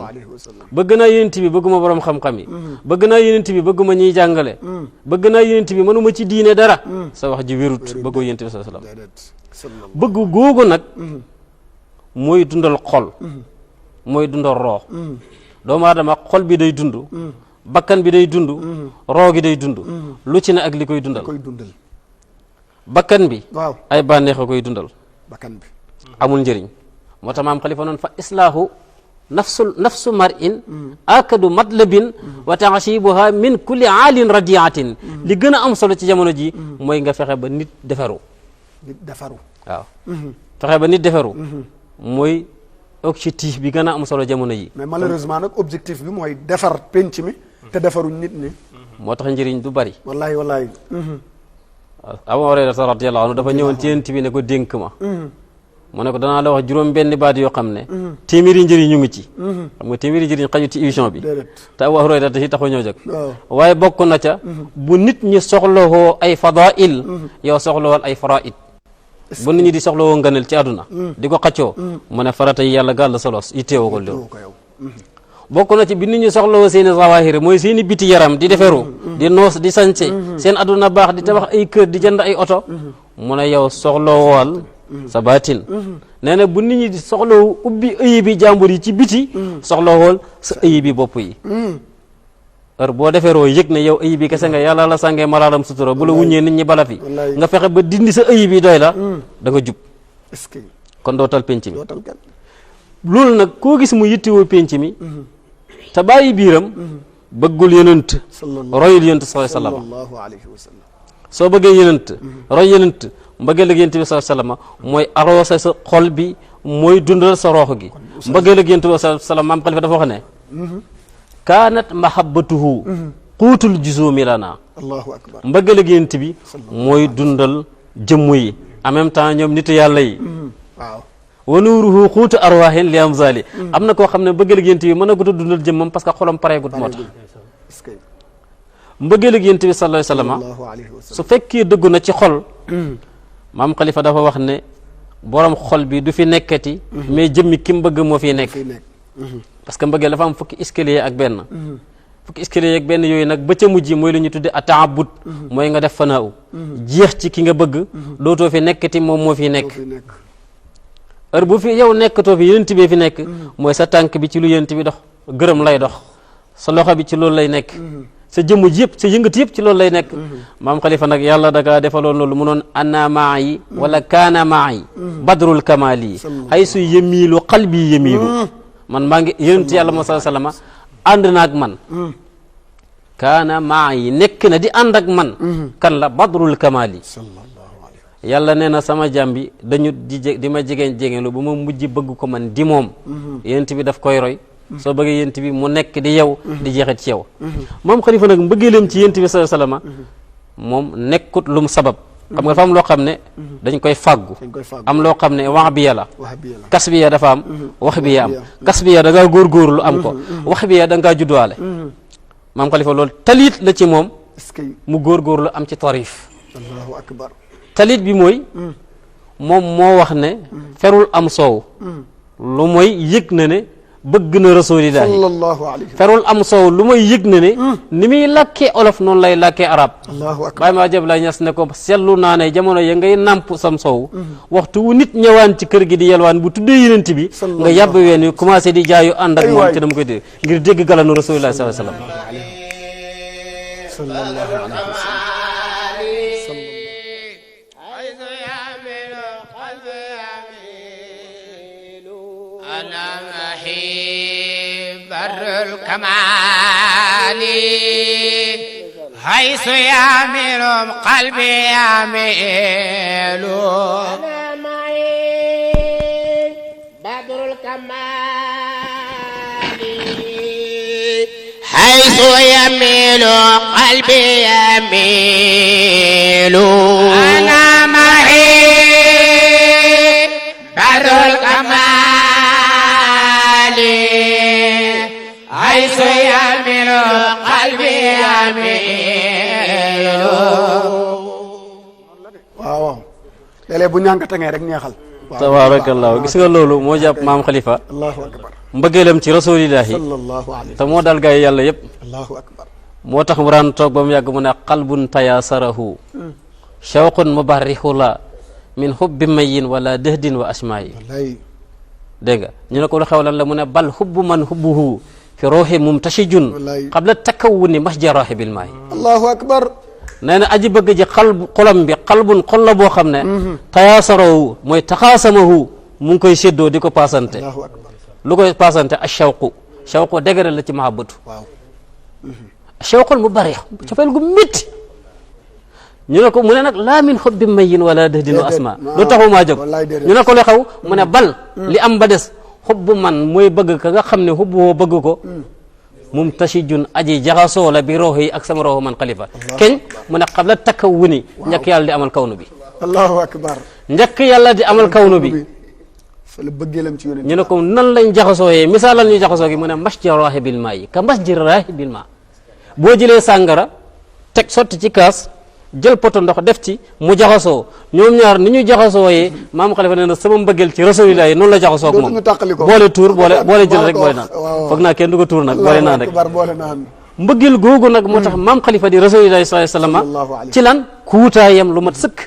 bëgg naa yonent bi bëgguma borom xam-xam yi bëgg naa yonent bi bëgguma ñiy jàngale bëgg naa yonent bi mënuma ci diine dara sa wax ji wérut bëggoo yonent bi sallallahu alayhi wasallam bëgg googu nag mooy dundal xol mooy dundal roox doomu aadama xol bi day dund bakkan bi day dund roo gi day dund lu ci ne ak li koy dundal bakkan bi ay bànneex a koy dundal bakkan bi amul njëriñ moo tax maam xalifa noonu fa islaahu nafsu mar'in akadu matlabin wa taasibuha min kulli aalin radiatin li gën a am solo ci jamono ji mooy nga fexe ba nit defaru waaw fexe ba nit defaru mooy objectif bi gën a am solo jamono yi mais malheureusement nag objectif bi mooy defar penc mi te defaruñ nit ñi moo tax njëriñ du bari wallahi Abu Hurayra radiyallahu anhu dafa ñëwoon ci yonent bi ne ko dénk ma mu ne ko danaa la wax juróom benn baat yoo xam ne téeméeri njëriñ ñu ngi ci xam nga téeméeri njëriñ xaju ci émission bi te Abu Hurayra da ci taxu ñoo jóg waaye bokk na ca bu nit ñi soxlawoo ay fadail yow soxlawal ay faraid bu nit ñi di soxlawoo ngëneel ci àdduna di ko xaccoo mu ne farata yi yàlla gàll solos yi teewoo ko loolu bokk na ci bi nit ñi soxlawoo seeni zawahir mooy seeni biti yaram di deferu di noos di sañse seen àdduna baax di tabax ay kër di jënd ay oto mu ne yow soxlawool sa baatin nee na bu nit ñi di soxlawoo ubbi ëyi bi jàmbur yi ci biti soxlawool sa ëyi bi bopp yi heure boo deferoo yëg ne yow ëyi bi kese nga yàlla la sàngee malaalam sutura bu la wuññee nit ñi bala fi nga fexe ba dindi sa ëyi bi doy la da nga jub kon doo tal penc mi loolu nag koo gis mu yittewoo penc mi te bàyyi biiram bëggul yonent royul yonent sallallahu alayhi wa sallam soo bëggee yonent roy yonent mbëggeel ak yonent bi sallallahu alayhi wa sallam mooy arrosé sa xol bi mooy dundal sa roox gi mbëggeel ak yonent bi sallallahu alayhi wa sallam maam Xalifa dafa wax ne kaanat mahabbatuhu quutul jusumi lana allahu akbar mbëggeel ak yonent bi mooy dundal jëmm yi en même temps ñoom nitu yàlla yi waaw wa nuuruhu xuutu arwaahin li am zali am na koo xam ne mbëggeel ak yonent bi mën a gut a dundal jëmmam parce que xolam pareegut moo tax mbëggeel ak yonent bi sallallahu alayhi wa sallam su fekkee dëggu na ci xol maam Xalifa dafa wax ne borom xol bi du fi nekkati mais jëmmi ki mu bëgg moo fi nekk parce que mbëggeel dafa am fukki escalier ak benn yooyu nag ba ca mujj mooy lu ñu tudde ataabud mooy nga def fanaaw jeex ci ki nga bëgg dootoo fi nekkati moom moo fi nekk heure bu fi yow nekkatoo fi yonent bi fi nekk mooy sa tànk bi ci lu yonent bi dox gërëm lay dox sa loxo bi ci loolu lay nekk sa jëmm ji yëpp sa yëngat yëpp ci loolu lay nekk maam Xalifa nag yàlla daga defaloon loolu mu noon ana maayi wala kaana maayi badrul kamali hay su yemiilu qalbi yemiilu man maa ngi yonent yàlla moo sallallahu alayhi wasallam ànd naag man kaana maayi nekk na di ànd ak man kan la badrul kamali yàlla nee na sama jàmm bi dañu di ma jegeen lu ba ma mujj bëgg ko man di moom yonent bi daf koy roy soo bëggee yonent bi mu nekk di yow di jeexit ci yow moom Xalifa nag mbëggeelam ci yonent bi sallallahu alayhi wasallam moom nekkut lum sabab xam nga dafa am loo xam ne dañ koy fàggu am loo xam ne wax bi ya la kas bi ya dafa am wax bi ya am kas bi ya da ngaa góorgóorlu am ko wax bi ya da ngaa judduwaale maam Xalifa loolu talit la ci moom mu góorgóorlu am ci tarif allahu akbar talit bi mooy moom moo wax ne ferul am soow lu mooy yëg na ne bëgg na rasulillahi sallallahu alayhi ferul am soow lu may yëg na ne ni muy làkkee olof noonu lay làkkee arab allahu akbar bàyyi ma jëb lay ñas ne ko seetlu naa ne jamono ya ngay nàmp sam soow waxtu wu nit ñëwaan ci kër gi di yelwaan bu tuddee yenent bi nga yàbb ween wi commencé di jaayu ànd ak moom ci dama koy dégg ngir dégg galanu rasulillahi sallallahu alayhi wasallam بر الكمال حيث يميل قلبي يميل أنا معي بدر الكمال حيث يميل قلبي يميل أنا معي بدر الكمال حيث يميل قلبي يميل waaw léeg-léeg bu ñànkata ngay rek neexal tabarakallah gis nga loolu moo jàpp maam Khalifa allahu akbar mbëggeelam ci rasulillahi sallallahu alayhi te moo dal gaay yàlla yëpp allahu akbar moo tax mu daan toog ba mu yàgg mu ne qalbun tayaasarahu shawqun mubarrihu la min hubbi mayin wala dëhdin wa asmaayi wallaay dégg nga ñu ne ko lu xew lan la mu ne bal hubbu man hubbuhu fi ruuhi mumtashijun qabla takawuni masjarahi bil maayi allahu akbar nee na aji bëgg ji xolam bi qalbun xol la boo xam ne tayaasarahu mooy taxaasamahu mu ngi koy séddoo di ko paasante allahu akbar lu koy paasante ashawqu shawqu dégre la ci mahabbatu waaw shawqul mubarrih cofeel gu métti ñu ne ko mu ne nag laa min hubbi mayin wala dëhdin wa asma lu taxu maa jóg ñu ne ko lu xew mu ne bal li am ba des xubbu man mooy bëgg ka nga xam ne xubbu woo bëgg ko mumtashijun aji jaxasoo la bi roox yi ak sama rooxu man Khalifa keñ mu ne qabla takawuni njëkk yàlla di amal kawnu bi allahu akbar njëkk yàlla di amal kawnu bi fa la bëggeelam ci yonent ñu ne ko nan lañ jaxasoo yee misaalal ñu jaxasoo gi mu ne masjarahi bil maa yi ka masjarahi bil maa boo jëlee sàngara teg sotti ci kaas jël poto ndox def ci mu jaxasoo ñoom ñaar ni ñu jaxasoo yee maam Khalifa nee na sama mbëggeel ci rasulillah yi noonu la jaxasoo ak moom boole tuur boole jël rek boole naan foog naa kenn du ko tuur nag boole naan rek mbëggeel googu nag moo tax maam Khalifa di rasulillah sallallahu alayhi wasallam ci lan kuutaayam lu mat sëkk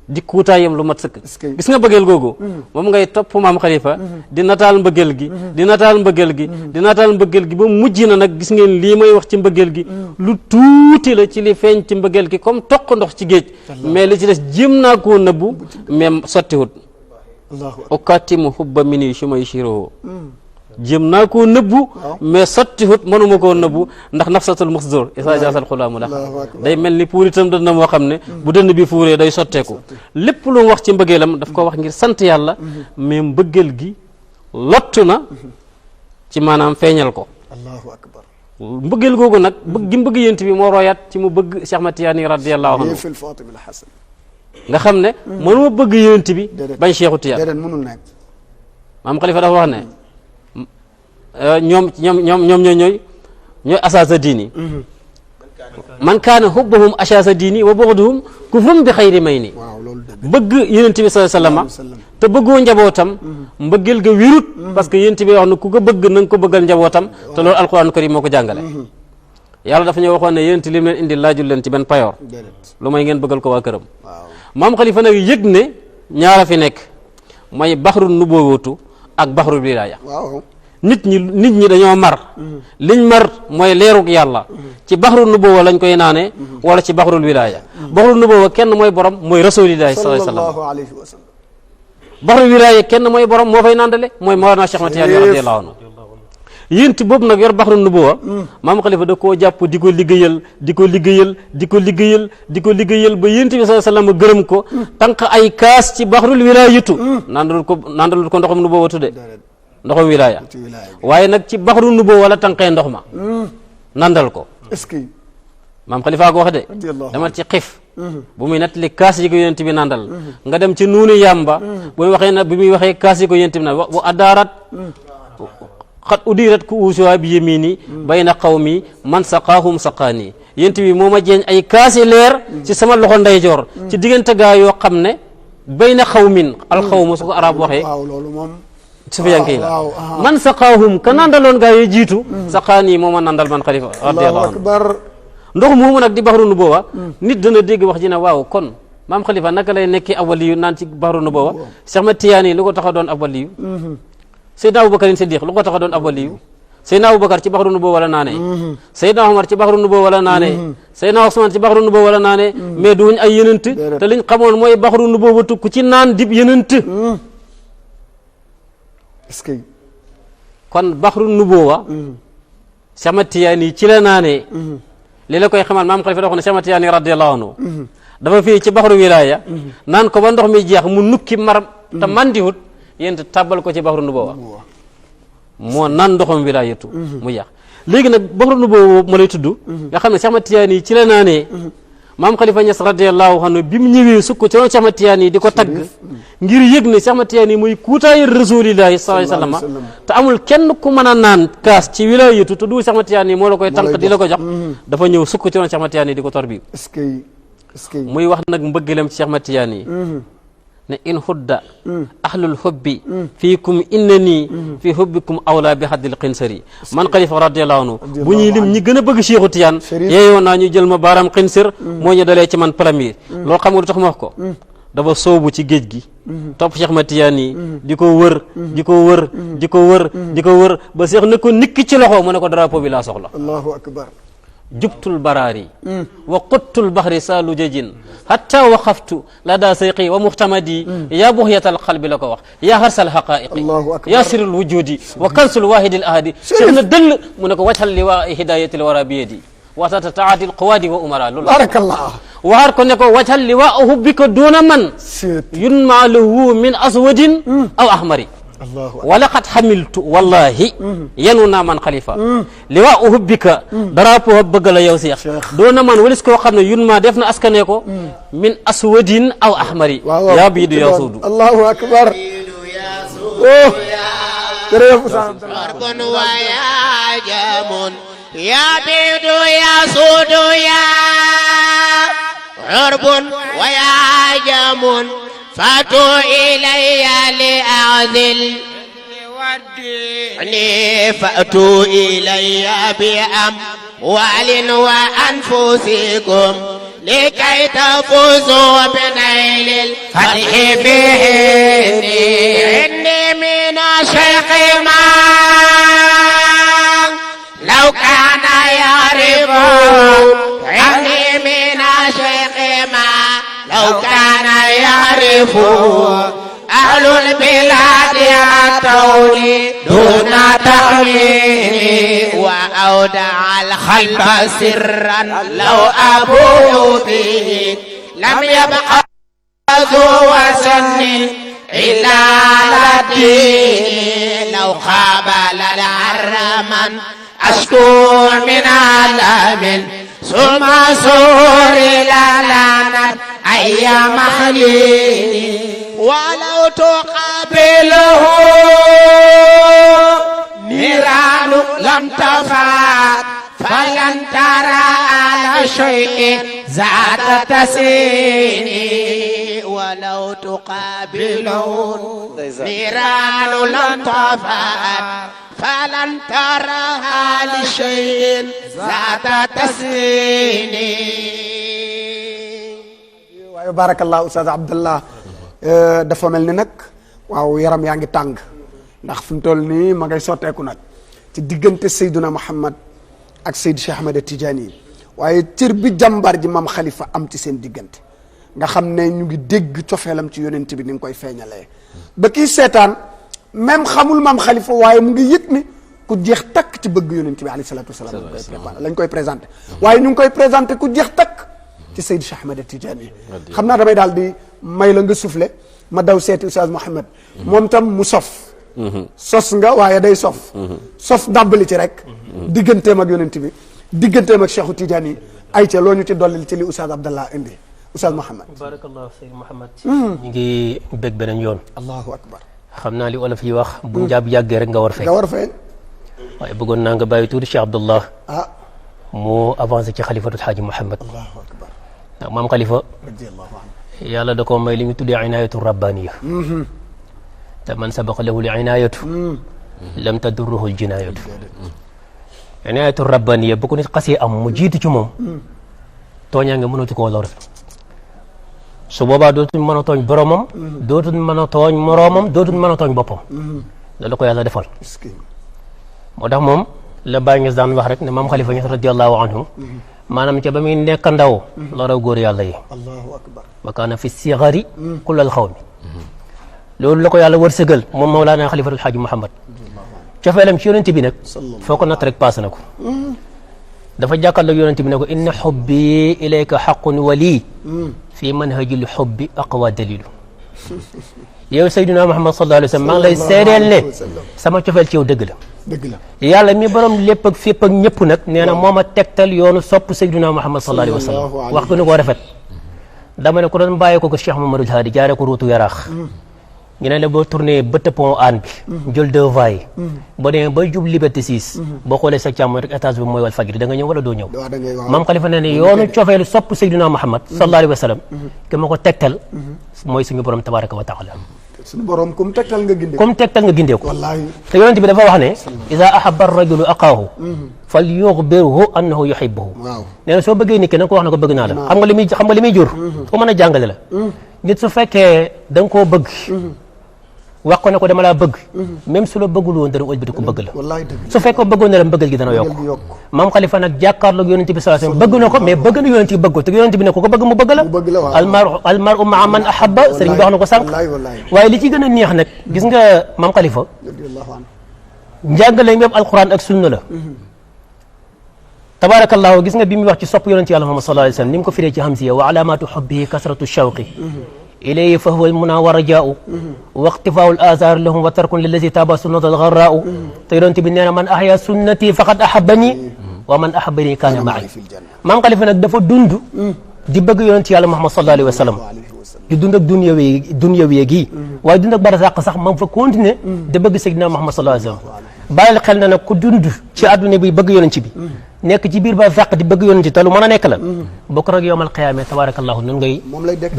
di kuutaayam lu mat sëkk gis nga mbëggeel googu moom ngay topp maam Khalifa di nataal mbëggeel gi di nataal mbëggeel gi di nataal mbëggeel gi ba mujj na nag gis ngeen lii may wax ci mbëggeel gi lu tuuti la ci li feeñ ci mbëggeel gi comme toq ndox ci géej mais li ci des jéem naa koo nëbbu mais sottiwut ukatimu hubba mini sumay shiro jéem naa koo nëbbu mais sottiwut mënuma koo nëbbu ndax nafsatul musdur isa jaasal xulaamu la day mel ni puuritam dënn moo xam ne bu dënn bi fuuree day sotteeku lépp lu mu wax ci mbëggeelam daf ko wax ngir sant yàlla mais mbëggeel gi lottu na ci maanaam feeñal ko allahu akbar mbëggeel googu nag bëgg gi mbëgg yent bi moo royaat ci mu bëgg Cheikh Ahmad Tidiane radiyallahu anhu nga xam ne mënuma bëgg yent bi bañ Cheikhu Tidiane déedéet mënul nekk maam Khalifa dafa wax ne ñoom ñooy asaasa diini man kaana hubbuhum asaasa diini wa bughduhum kufrun bi xayri may ni bëgg yonent bi sallallahu alayhi wasallam te bëggoo njabootam mbëggeel ga wirut parce que yonent bi wax na ku ko bëgg na nga ko bëggal njabootam te loolu alquran karim moo ko jàngale yàlla dafa ñu waxoon ne yonent li mu leen indi laajul leen ci benn payoor lu may ngeen bëggal ko waa këram maam Khalifa nag yëg ne ñaara fi nekk mooy baxru nubuwwatu ak baxru wilaaya nit ñi dañoo mar liñ mar mooy leerug yàlla ci baxru nubuwa lañ koy naane wala ci baxrul wilaaya baxru nubuwa kenn mooy borom mooy rasulillahi sallallahu alayhi wasallam baxrul wilaaya kenn mooy borom moo fay nandale mooy Mawlana Cheikh Ahmad Tidiane radiyallahu anhu yént boobu nag yor baxru nubuwa maam Khalifa da koo jàpp di ko liggéeyal ba yént bi sallallahu alayhi wasallam gërëm ko tànk ay kaas ci baxrul wilaayatu nandalul ko ndoxam nubuwa tudde ndoxam wilaaya waaye nag ci baxru nubuwa wala tànqee ndox ma nandal ko est-ce que maam Khalifa ko wax de dama ci xif bu muy nettali kaas yi ko yonent bi nandal nga dem ci nuunu yàmba bu muy waxee kaas yi ko yonent bi nandal bu addaarat xat udirat ku uusuwa bi yemini bayna qawmi man saqaahum saqaani yonent bi moo ma jeeñ ay kaasi leer ci sama loxo ndeyjoor ci diggante gaa yoo xam ne bayna xawmin alxawma su ko arab waxee sufiyanke yi la waaw man saqaahum ka nandaloon gaa yi jiitu saqaanii moo ma nandal man xalifa radiyallahu anhu akbar ndox moomu nag di baxru nubuwa nit dana dégg wax ji ne waaw kon maam xalifa naka lay nekki ab waliyu naan ci baxru nubuwa Cheikh Ahmad Tiyaani lu ko tax a doon ab waliyu Seydina Aboubacar Siddiq lu ko tax a doon ab waliyu Seydina Aboubacar ci baxru nubuwa wala naane Seydina Omar ci baxru nubuwa wala naane Seydina Ousmane ci baxru nubuwa wala naane mais duñ ay yenent te liñ xamoon mooy baxru nubuwa tukk ci naan dib yenent est-ce que kon baxru nubuwa Cheikh Ahmad Tiyaani ci la naane li la koy xamal maam xalifa da wax ne Cheikh Ahmad Tiyaani radiyallahu anhu dafa fii ci baxru wilaya naan ko ba ndox mi jeex mu nukki mar te mandihut yéen tàbbal ko ci baxru nubuwa moo nan ndoxam wilayatu mu jeex léegi nag baxru nubuwa ma lay tudd nga xam ne Cheikh Ahmad Tiyaani ci la naanee maam xalifa Ñas radiyallahu anhu bi mu ñëwee sukk ci roon Cheikh Ahmad Tiyaani di ko tagg ngir yëg ne Cheikh Ahmad Tiyaani mooy kuutaayu rasulillahi sallallahu alayhi wa sallam te amul kenn ku mën a naan kaas ci wilayatu te du Cheikh Ahmad Tiyaani moo la koy tànk di la ko jox dafa ñëw sukk ci roon Cheikh Ahmad Tiyaani di ko tor bi est-ce que muy wax nag mbëggeelam ci Cheikh Ahmad Tiyaani ne in hudda ahlul hubbi fiikum innani fi hubbikum awla bi haddil xinsari man xalifa radiyallahu anhu bu ñuy lim ñi gën a bëgg Cheikhu Tiyaan yeeyoo naa ñu jël ma baaraam xinsir moo ñu dalee ci man premier loolu xam nga lu tax ma wax ko dafa soobu ci géej gi topp Cheikh Ahmad Tiyaani di ko wër di ko wër di ko wër di ko wër ba Cheikh ne ko nikki ci loxo mu ne ko drapeau bi laa soxla allahu akbar jubtul baraari wa quttul bahri saa lujajin hatta waqaftu lada sayqi wa muhtamadi yaa buhyatal qalbi la ko wax yaa harsal haqaiqi yaa sirul wujudi wa kansul wahidil ahadi Cheikh na dëll mu ne ko wajhal liwaa hidayatil wara biyadi watata taadil quwadi wa umara loolu barakallah waxaat ko ne ko wajhal liwaa hubbika duna man yunma lahu min aswadin aw ahmari walaqad xamiltu wallahi yenu naa man xalifa li waa uhubbika drapeau bëgg la yow Seex doona man walis koo xam ne yun ma def na askanee ko min aswadin aw ahmari yaa biidu yaa suudu allahu akbar arbun wa yaa jamun yaa biidu yaa suudu yaa arbun wa yaa jamun فاتوا إلي لأعذل فأتوا إلي بأموال وأنفسكم لكي تفوزوا بنيل الفتح به إني من الشيخ ما لو كان يعرف إني من الشيخ ما لو كان يعرف أهل البلاد أتوني دون تأويل وأودع الخلق سرا لو أبوه به لم يبق ذو وسن إلا لدين لو قابل العرمن أشكو من ألم ثم سور لعنت أيام خليلي ولو تقابله نيران لم تفات فلن ترى على شيء ذات تسيني ولو تقابله نيران لم تفات فلن ترها لشيء ذات تسيني waaye barakallah Oustaz Abdallah dafa mel ni nag waaw yaram yaa ngi tàng ndax fu mu toll nii ma ngay sotteeku nag ci diggante Seydina Muhammad ak Seydi Cheikh Ahmed Tidiane waaye cër bi jàmbaar ji maam Khalifa am ci seen diggante nga xam ne ñu ngi dégg cofeelam ci yonent bi ni nga koy feeñalee ba kii seetaan même xamul maam Khalifa waaye mu ngi yëg ni ku jeex takk ci bëgg yonent bi alayhi salaatu wasalaam lañ koy présenté waaye ñu ngi koy présenté ku jeex takk ci Seydi Cheikh Ahmed Tidiane xam naa damay daal di may la nga soufflé ma daw seeti Oustaz Mouhamed moom tam mu sof sos nga waaye day sof sof dàbbali ci rek digganteem ak yonent bi digganteem ak Cheikhu Tidiane ay ca loo ñu ci dollil ci li Oustaz Abdallah indi Oustaz Mouhamed barakallahu Seydou Mouhamed ñu ngi bég beneen yoon allahu akbar xam naa li olof yi wax bu njaab yàggee rek nga war feeñ nga war feeñ waaye bëggoon naa nga bàyyi tuuti Cheikh Abdallah ah moo avancé ci xalifatul Xaaji Mouhamed allahu akbar ndax maam xalifa radiyallahu anhu yàlla da ko may li ñu tuddee inaayatu rabbaniya te man sabaqa lahu l inaayatu lam tadurruhu l jinaayatu inaayatu rabbaniya bu ko nit xasee am mu jiitu ci moom tooñaa nga mënatu koo lor su boobaa dootuñ mën a tooñ boromam dootuñ mën a tooñ moroomam dootuñ mën a tooñ boppam loolu ko yàlla defal moo tax moom la Baay Ñas daan wax rek ne maam Xalifa Ñas radiyallahu anhu maanaam ca ba muy nekk ndaw la raw góor yàlla yi allahu akbar wa kaana fi sigari kullal xawmi loolu la ko yàlla wërsëgal moom Mawlaana Xalifatul Xaaji Muhammad cofeelam ci yonent bi nag foo ko natt rek paase na ko dafa jàkkaarloog yonent bi ne ko inna xubbi ilayka xaqun wali fi manhajil xubbi aqwa dalilu yow Seydina Muhammad sallallahu alayhi wa sallam maa ngi lay seedeel ne sama cofeel ci yow dëgg la dëgg la yàlla mi borom lépp ak fépp ak ñëpp nag nee na moo ma tegtal yoonu sopp Seydina Muhammad sallallahu alayhi wa sallam wax gënu koo rafet dama ne ko doon bàyyi ko Cheikh Mamadou Hadi jaaree ko ruutu yaraax ñu ne la boo tourné bëtt pont aan bi jël deux voies yi boo demee ba jub Liberté 6 boo xoolee sa càmmoñ rek étage bi mooy wal fajri da nga ñëw wala doo ñëw maam Xalifa ne ne yoonu cofeelu sopp Seydina Muhammad sallallahu alayhi wa sallam ke ma ko tegtal mooy suñu borom tabaraka wa taala suñu borom comme tegtal nga gindee comme tegtal nga gindee ko wallaahi te yonent bi dafa wax ne ida ahabba ar-rajulu aqaahu fal yuxbirhu annahu yuhibbuhu waaw nee na soo bëggee nit ki na nga ko wax ne ko bëgg naa la xam nga li muy jur ku mën a jàngale la nit su fekkee da nga koo bëgg wax ko ne ko dama laa bëgg même su la bëggul woon dana ëlbati ko bëgg la wallaahi dëgg su fekkee bëggoon na la mbëggal gi dana yokk maam Xalifa nag jàkkaarloog yonent bi sallallahu alayhi wasallam bëgg na ko mais bëgg na yonent bi bëgg ko te yonent bi ne ko bëgg mu bëgg la almaru maa man ahabba sëriñ bi wax na ko sànq waaye li ci gën a neex nag gis nga maam Xalifa njàngale mépp alquran ak sunna la tabarakallahu gis nga bi muy wax ci sopp yonent yàlla Muhammad sallallahu alayhi wasallam ni mu ko firee ci hamziya wa alamatu hubbihi kasratu shawqi إليه فهو المنى ورجاء واقتفاء الآثار لهم وترك للذي تابع سنة الغراء تيرونتي بنينا من أحيا سنتي فقد أحبني ومن أحبني كان معي maam Xalifa nag dafa dund di bëgg yonent yàlla Muhammad sallallahu alayhi wa sallam di dund ak dunya wi gi waaye dund ak barzaq sax ma fa continuer di bëgg Seydina Muhammad sallallahu alayhi wa sallam bàyyil xel na nag ku dund ci àdduna bi bëgg yonent bi nekk ci biir barzaq di bëgg yonent te lu mën a nekk la bokk rek yowmal qiyaama tabarakallahu nun ngay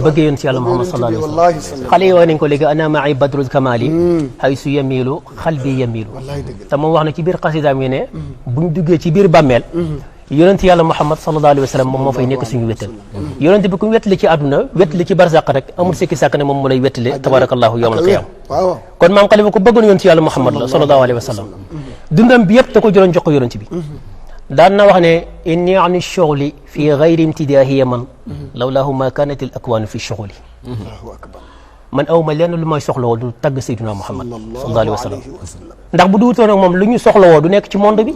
bëgg yonent yàlla Muhammad sallallahu alayhi wa sallam xale yi wax nañ ko léegi ana ma'i badrul kamali haysu yamilu xalbi yamilu te moom wax na ci biir xasidaam yi ne buñ duggee ci biir bàmmeel yonent yàlla Muhammad sallallahu alayhi wa sallam moom moo fay nekk suñu wéttal yonent bi ku wettali ci àdduna wettali ci barzaq rek amul sikki sàkk ne moom mu lay wettali tabarakallahu yowmal qiyaama kon maam Xalifa ko bëggoon yonent yàlla Muhammad la sallallahu alayhi wa sallam dundam bi yëpp da ko jëloon jox ko yonent bi daan na wax ne inni ani shughli fi ghayri imtidaahi man lawlaahu ma kanat al akwaanu fi shughli man aw ma lenn lu may soxlawoo du tagg Seydina Muhammad sallallahu alayhi wa sallam ndax bu duutoon ak moom lu ñu soxlawoo du nekk ci monde bi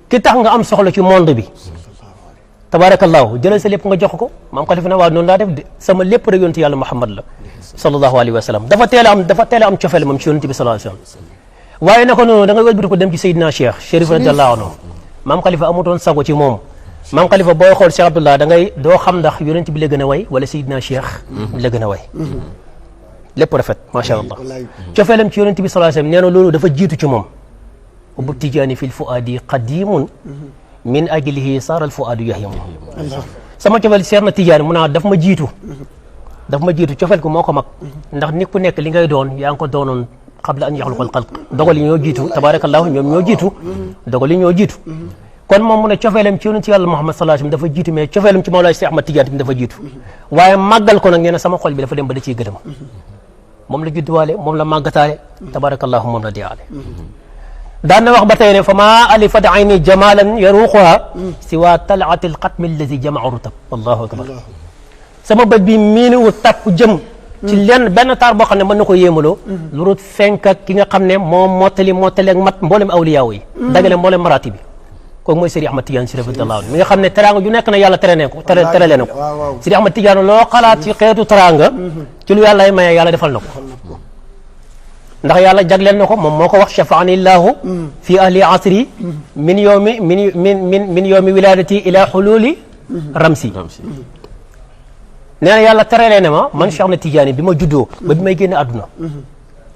ki tax nga am soxla ci monde bi tabarakallahu jëlal sa lépp nga jox ko maam Xalifa ne waaw noonu laa def de sama lépp rek yonent yàlla Muhammad la sallallahu alayhi wa sallam dafa teel a am cofeel moom ci yonent bi sallallahu alayhi wa sallam waaye naka noonu da nga wëlbati ko dem ci Seydina Cheikh Chérif radiyallahu anhu maam Xalifa amutoon sago ci moom maam Xalifa booy xool Cheikh Abdullah da ngay doo xam ndax yonent bi la gën a way wala Seydina Cheikh la gën a way lépp rafet macha allah cofeelam ci yonent bi sallallahu alayhi wa sallam nee na loolu dafa jiitu ci moom ubu tijaani fil fuaadi qadimun min ajlihi saara al fuaadu yahyamu sama cofeel seer na tijaani mu naa daf ma jiitu cofeel ko moo ko mag ndax nit ku nekk li ngay doon yaa ngi ko doonoon qabla an yaxluqal xalq dogal yi ñoo jiitu tabarakallahu ñoom ñoo jiitu dogal yi ñoo jiitu kon moom mu ne cofeelam ci yonent yàlla Muhammad sallallahu alayhi wasallam dafa jiitu mais cofeelam ci Mawlaay Cheikh Ahmad Tidiane tamit dafa jiitu waaye màggal ko nag nee na sama xol bi dafa dem ba da ciy gëdëm moom la judduwaale moom la màggataale tabarakallahu moom la diyaale daan na wax ba tey ne fa ma alifat ayni jamalan yaruquha siwa talaati alxatmi allazi jamaa rutab allahu akbar sama bët bi miiniwu tàpp jëm ci lenn benn taar boo xam ne mën na ko yéemaloo lu rut fenk ak ki nga xam ne moom mottali ak mat mboolem awliyaaw yi dagale mboolem maraati bi kooku mooy Seydi Ahmad Tidiane Sy radiyallahu anhu mi nga xam ne teraanga ju nekk na yàlla tere na ko Seydi Ahmad Tidiane loo xalaat ci xeetu teraanga ci lu yàlla ay maye yàlla defal na ko ndax yàlla jagleel na ko moom moo ko wax shafaani llahu fi ahli asri min yawmi wiladati ila xululi ramsi nee na yàlla terelee ne ma man Cheikh Ahmad Tidiane bi ma juddoo ba bi may génn àdduna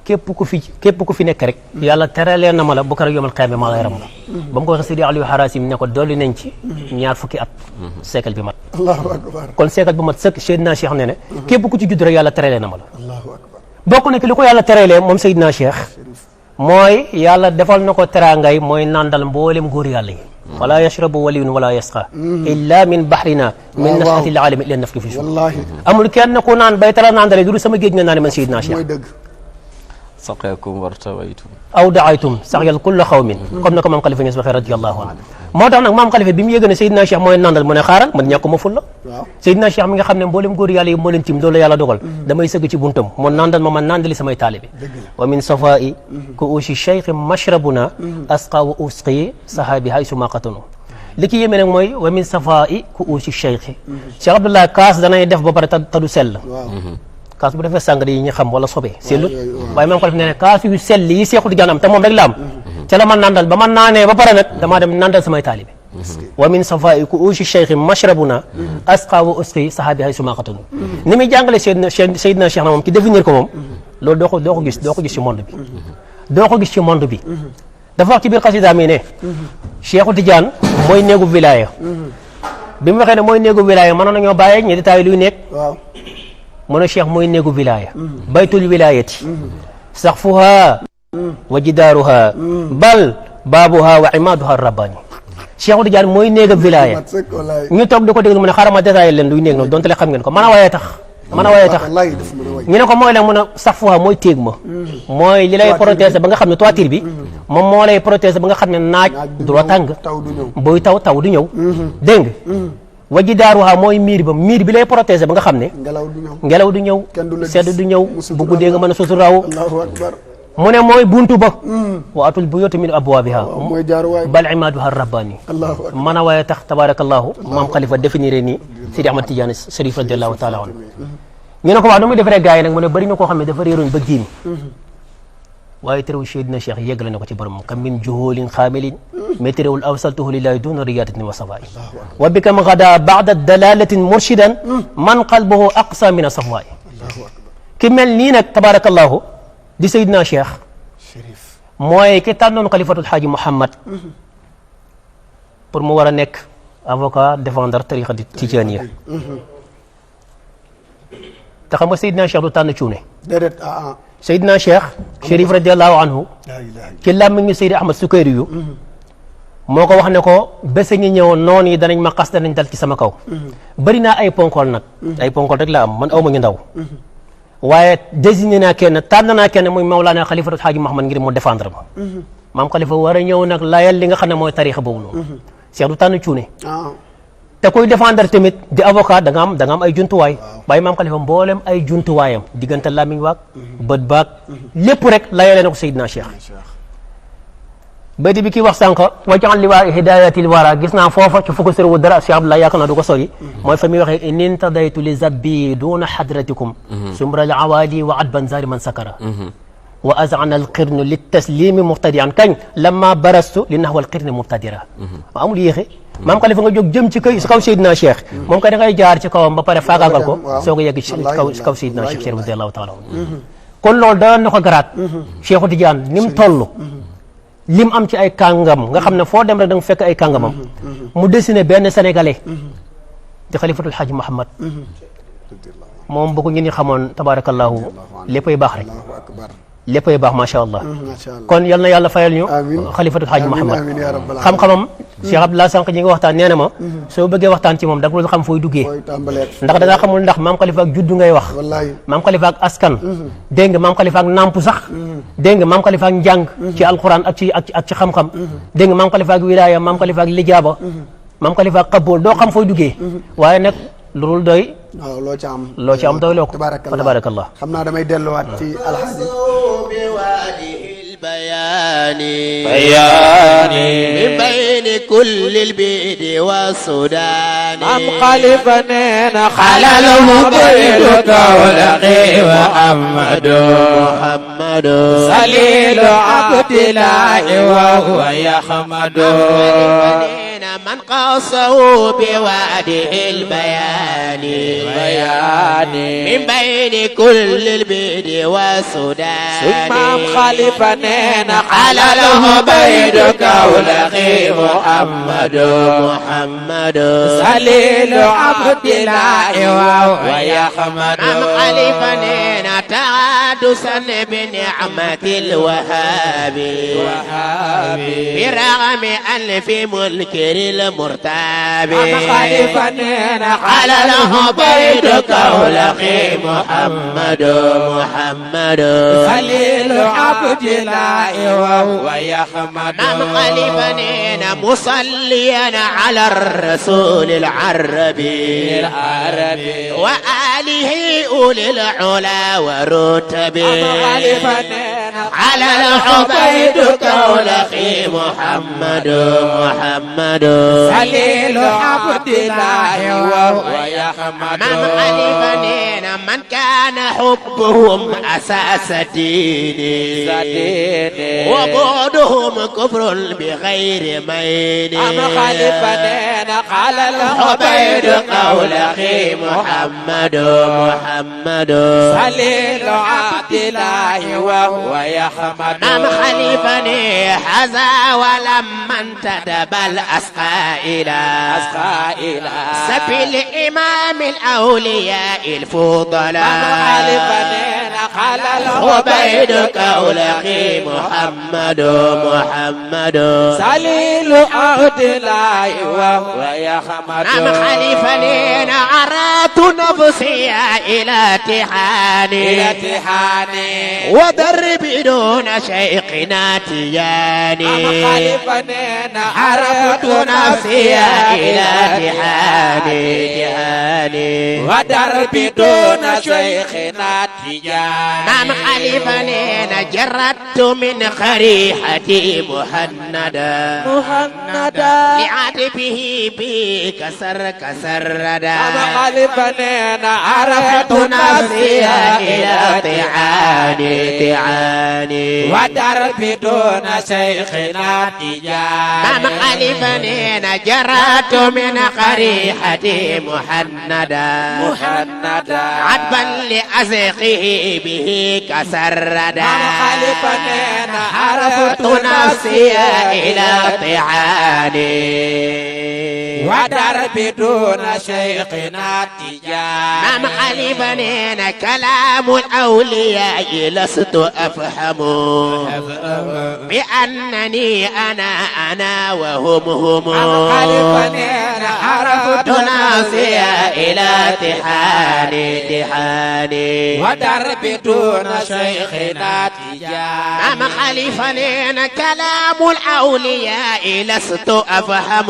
képp ku fi nekk rek yàlla terelee na ma la bu ko rek yomal qiyaama maa lay ram la ba mu ko waxee Seydi Aliou Harasim ne ko dolli nañ ci ñaar fukki at siècle bi mat allahu akbar kon siècle bi mat sëkk Seydina Cheikh ne ne képp ku ci judd rek yàlla terelee na ma la bokk na ki li ko yàlla tereelee moom Seydina Cheikh mooy yàlla defal na ko teraangay mooy nandal mboolem góor yàlla yi wala yashrabu waliyun wala yasqa illa min bahrina min nashati alaalami ila nafki fi wallahi amul kenn ku naan bay tala nandale du sama géej nga naan man Seydina Cheikh mooy dëgg saqeekum wartawaytum aw daaytum saxyal kulla xawmin comme na ko maam Khalifa Niass waxee radiyallahu anhu moo tax nag maam Khalifa bi mu yëgee ne Seydina Cheikh mooy nandal mu ne xaaral man ñàkkuma fulla Seydina Cheikh mi nga xam ne mboolem góor yàlla yi moo leen tim loolu la yàlla dogal damay sëgg ci buntam mu nandal ma nandali samay taalibe wa min safaa'i ku ushi cheikh mashrabuna asqa wa usqi sahaabi haysu ma qatanu li ci yéeme nag mooy wa min safaa'i ku ushi cheikh Cheikh Abdallah kaas danay def ba pare tadu sell kaas bu defee sàngara yi ñu xam wala sobe sellut waaye maam Khalifa nee ne kaas yu sell yi Seexu Tijaan am te moom rek la am ca la ma nandal ba ma naanee ba pare nag damaa dem nandal samay taalibe wa min safaa'i ku ushi cheikh mashrabuna asqa wa usqi sahaabi haysu ma qatanu ni muy jàngale Seydina Cheikh na moom ci définir ko moom loolu doo ko gis ci monde bi doo ko gis ci monde bi dafa wax ci biir xasida mi ne Seexu Tijaan mooy néegu wilaya bi mu waxee ne mooy néegu wilaya mënoon nañoo bàyyee ñi détail luy nekk mu ne Cheikh mooy néegu wilaya baytul wilayati saxfuha wa jidaaruha bal baabuha wa imaaduha rabbani Cheikh Tidiane mooy néeg ab wilaya ñu toog di ko déglu mu ne xaaral ma détaillé leen luy néeg noonu donte le xam ngeen ko mën a waaye tax ñu ne ko mooy leen mun a saxfuha mooy téeg ma mooy li lay protéger ba nga xam ne toiture bi moom moo lay protéger ba nga xam ne naaj du la tàng buy taw du ñëw dégg nga wa jidaaruha mooy miir bi lay protéger ba nga xam ne ngelaw du ñëw sedd du ñëw bu guddee nga mën a suturaaw mu ne mooy buntu ba wa atul buyuuta min abwaabiha bal imaaduha rabbani mën a waaye tax tabarakallahu maam Khalifa définir nii Sidi Ahmad Tidiane Sharif radiallahu taala anhu ñu ne ko wax nu muy defaree gars yi nag mu ne bëri na koo xam ne dafa réeroon ba giimi waaye terewul Seydina Cheikh yéggale na ko ci borom kam min juhoolin xaamilin mais terewul awsaltuhu lillahi duna riyadatin wa safaa'i wa bikam gada baada dalalatin murshidan man qalbuhu aqsa min asafaa'i ki mel nii nag tabarakallahu di Seydina Cheikh mooy ki tànnoon xalifatul xaaji Mouhamad pour mu war a nekk avocat défendre tariqa tijaaniya te xam nga Seydina Cheikh du tànn cuune Seydina Cheikh Chérif radiallahu anhu ci làmmiñu Seydi Ahmad Sukayri yu moo ko wax ne ko bés ñi ñëwoon noonu yi danañ ma xas danañ dal ci sama kaw bëri naa ay ponkol nag ay ponkol rek la am man aw ma ñu ndaw waaye désigné naa kenn tànn naa kenn muy Mawlaana Xalifatul Xaaji Muhammad ngir mu défendre ma maam Khalifa war a ñëw nag layal li nga xam ne mooy tarixa boobu noonu Cheikh du tànn cuune te kuy défendre tamit di avocat da nga am ay jumtuwaay waaye maam Khalifa mboolem ay jumtuwaayam diggante làmmiñ waag bët baag lépp rek layale na ko Seydina Cheikh bayti bi kii wax sànq wajaal liwaa hidayatil wara gis naa foofa ci fukk sërwu dara Cheikh Abdoulaye yaakaar naa du ko sori mooy fa muy waxee in intadaytu li zabbi duna hadratikum sumra al awali wa adban zari man sakara wa azana al qirnu li taslimi muftadian kañ lamma barastu li nahwa al qirni mubtadira wa amul yéexe maam Khalifa nga jóg jëm ci kaw Seydina Cheikh moom kay da ngay jaar ci kawam ba pare faagaagal ko soo ko yegg ci kaw Seydina Cheikh Chérif radiyallahu taala kon loolu daan na ko garaat Cheikhu Tidiane ni mu toll lim am ci ay kàngam nga xam ne foo dem rek da nga fekk ay kàngamam mu dessiné benn sénégalais di xalifatul Xaaji Muhammad moom bu ko ñun ñi xamoon tabarakallahu léppay baax rek léppay baax macha allah kon yal na yàlla fayal ñu xalifatul Xaaji Muhammad xam-xamam Cheikh Abdoulaye sànq ñi nga waxtaan nee na ma soo bëggee waxtaan ci moom da nga xam fooy duggee ndax da ngaa xamul ndax maam Khalifa ak juddu ngay wax maam Khalifa ak askan dégg nga maam Khalifa ak nampu sax dégg nga maam Khalifa ak njàng ci alquran ak ci xam-xam dégg nga maam Khalifa ak wilaya maam Khalifa ak lijaaba maam Khalifa ak qabool doo xam fooy duggee waaye nag loolu doy waaw loo ci am doy loo ko fa tabarakallah xam naa damay delluwaat ci alxaaji بياني بياني من بين كل البيد والسودان أم خلفنا خلل مطير كولقي محمد محمد سليل عبد الله وهو يحمد من قصوا بوعده البيان من بين كل البيد والسودان ثم خلفنا على العبيد كولخي محمد سليل عبد الله ويحمد خلفنا تعادسا بنعمة الوهاب برغم ألف منكر المرتاب خلفنا على العبيد كولخي محمد سليل عبد الله ويحمد خلفنا مصليا على الرسول العربي وآله أولي العلا ورتبه على العبيد كولخي محمد سليل عبد الله ويحمد خلفنا من كان حبهم أساس ديني وبعدهم كفر بغير مين خلفنا على العبيد كولخي محمد سليل عبد الله ويحمد خلفني حزا ولما انتدب الأسقى إلى سفي الإمام الأولياء الفضلاء على عبيد كولخي محمد سليل عبد الله ويحمد خلفني عرات نفسي إلى تحاني ودرب دون شيخنا تياني خلفنا عرفت نفسي إلى تحاني ودرب دون شيخنا تجاني خلفني جردت من خريحتي مهندا لعتبه بي كسر ردا خلفنا عرفت نفسي إلى تعاني ودرب دون شيخنا تجاني خلفني جردت من خريحتي مهندا عتبا لأزقه به كسردا خلفنا عرفت نفسي إلى طعاني ودرب دون شيخنا تجاني خلفني كلام الأولياء لست أفهم بأنني أنا وهم خلفنا عرفت نفسي إلى تحاني ودرب دون شيخنا تجاني خلفني كلام الأولياء لست أفهم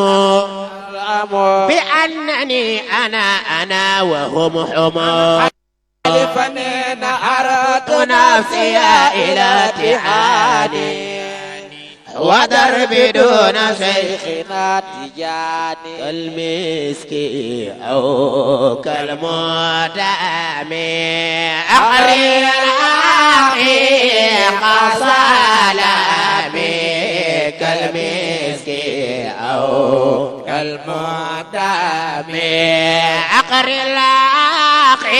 بأنني أنا وهم خلفنا عرفت نفسي إلى تحاني ودرب دون شيخنا تجاني كالمسكي أو كالمدام أقري الحقيق سلامي كالمسكي أو كالمدام أقري الحقيق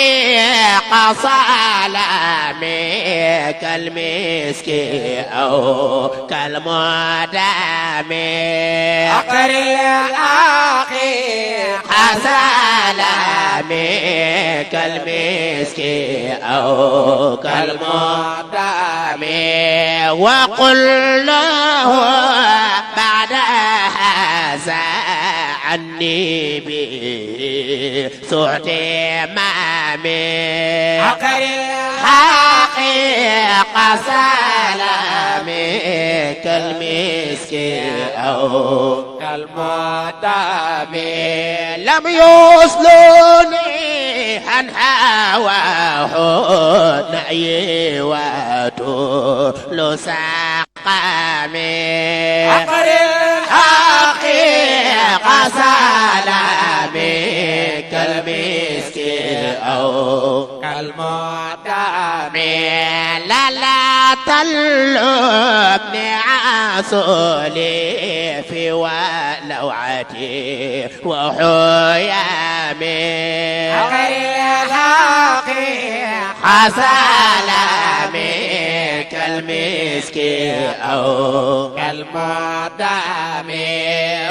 سلامي كالمسكي أو كالمدام أقري الحقيق سلامي كالمسكي أو كالمدام وقل له بعد هذا عني بسعة مامي أقري حقيق سلامي كالمسكي أو كالمدام لم يوصلوني عن هواه نعي وطول سقامي أقري حقيق سلامي كالمسكي أو كالمدام لا تلبني عسولي في ولوعتي وحيامي حسلامي كالمسكي أو كالمدام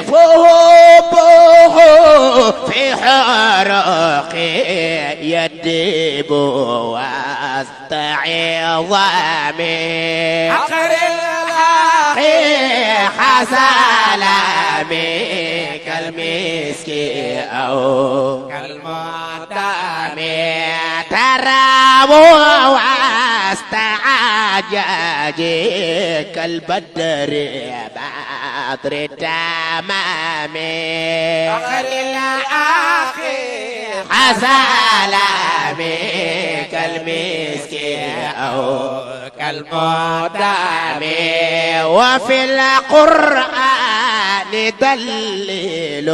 فهبه في حرقي يدب وسط عظامي أخر الأخي حسلامي كالمسكي أو كالمدام ترابوا وسط عجاجي كالبدر بدر التمامي أخر الأخي حسلامي كالمسكي أو كالمدام وفي القرآن دليل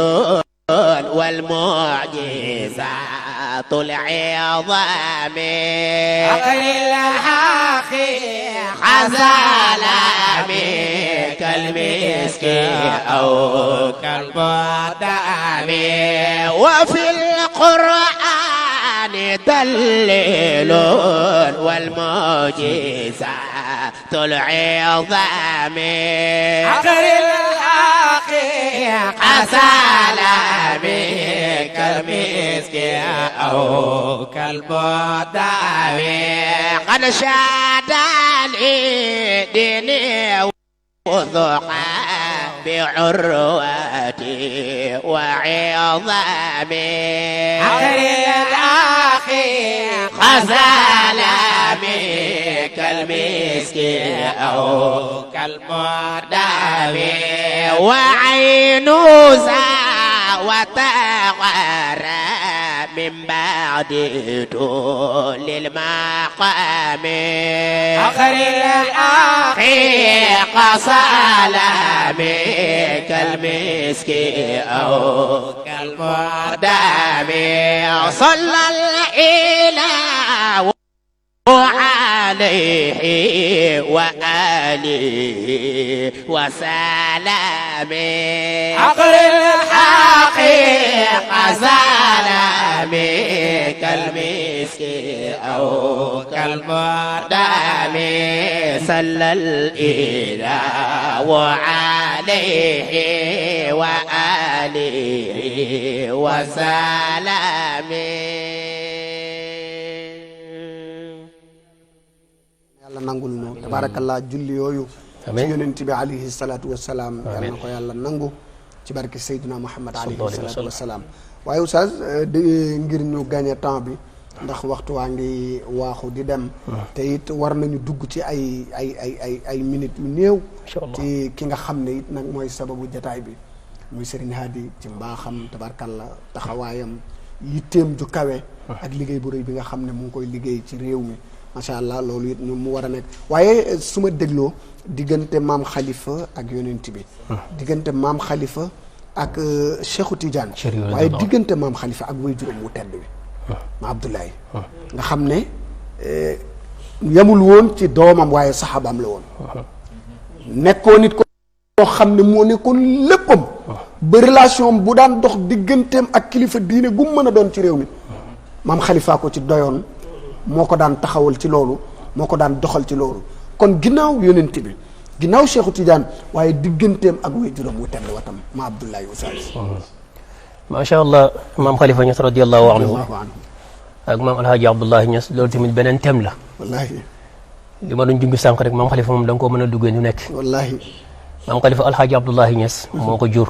والمعجزات العظام أقل الأخي حسلامي كالمسكي أو كالمدام وفي القرآن دليل والمعجزات العظام أقل الأخي حسلامي كالمسكي أو كالمدام قد شاد لي ديني وضحى بعروتي وعظامي أخر الأخي خزلامي كالمسكي أو كالمدام وعين وتغرى من بعد طول المقام أخر الأخي قصلامي كالمسكي أو كالمدام صلى الإله عليه وآله وسلام أقل الحقيق سلامي كالمسكي أو كالمدام صلى الإله عليه وآله وسلام yàlla nangul nu tabarakallah julli yooyu ci yonent bi alayhi salaatu wasalaam yàlla na ko yàlla nangu ci barke Seydina Muhammad alayhi salaatu wasalaam waaye oustaz ngir ñu gagné temps bi ndax waxtu waa ngi waaxu di dem te it war nañu dugg ci ay minutes yu néew ci ki nga xam ne it nag mooy sababu jataay bi muy Serigne Hady ci mbaaxam tabarakallah taxawaayam yitteem ju kawe ak liggéey bu rëy bi nga xam ne mu ngi koy liggéey ci réew mi macha allah loolu it ñu mu war a nekk waaye su ma dégloo diggante maam Khalifa ak yonent bi diggante maam Khalifa ak Cheikhou Tidiane waaye diggante maam Khalifa ak way juróom wu tedd bi ma Abdoulaye nga xam ne yemul woon ci doomam waaye saxaabaam la woon nekkoon nit koo xam ne moo nekkoon léppam ba relation bu daan dox digganteem ak kilifa diine gu mu mën a doon ci réew mi maam Khalifa ko ci doyoon moo ko daan taxawal ci loolu moo ko daan doxal ci loolu kon ginnaaw yonent bi ginnaaw Cheikhou Tidiane waaye digganteem ak way juróom wu tedd watam ma Abdoulaye Oustaz macha allah maam Khalifa Niass radiyallahu anhu ak maam Alhaji Abdoulaye Niass loolu tamit beneen thème la wallaahi li ma doon junj sànq rek maam Khalifa moom da nga koo mën a duggee ñu nekk wallaahi maam Khalifa Alhaji Abdoulaye Niass moo ko jur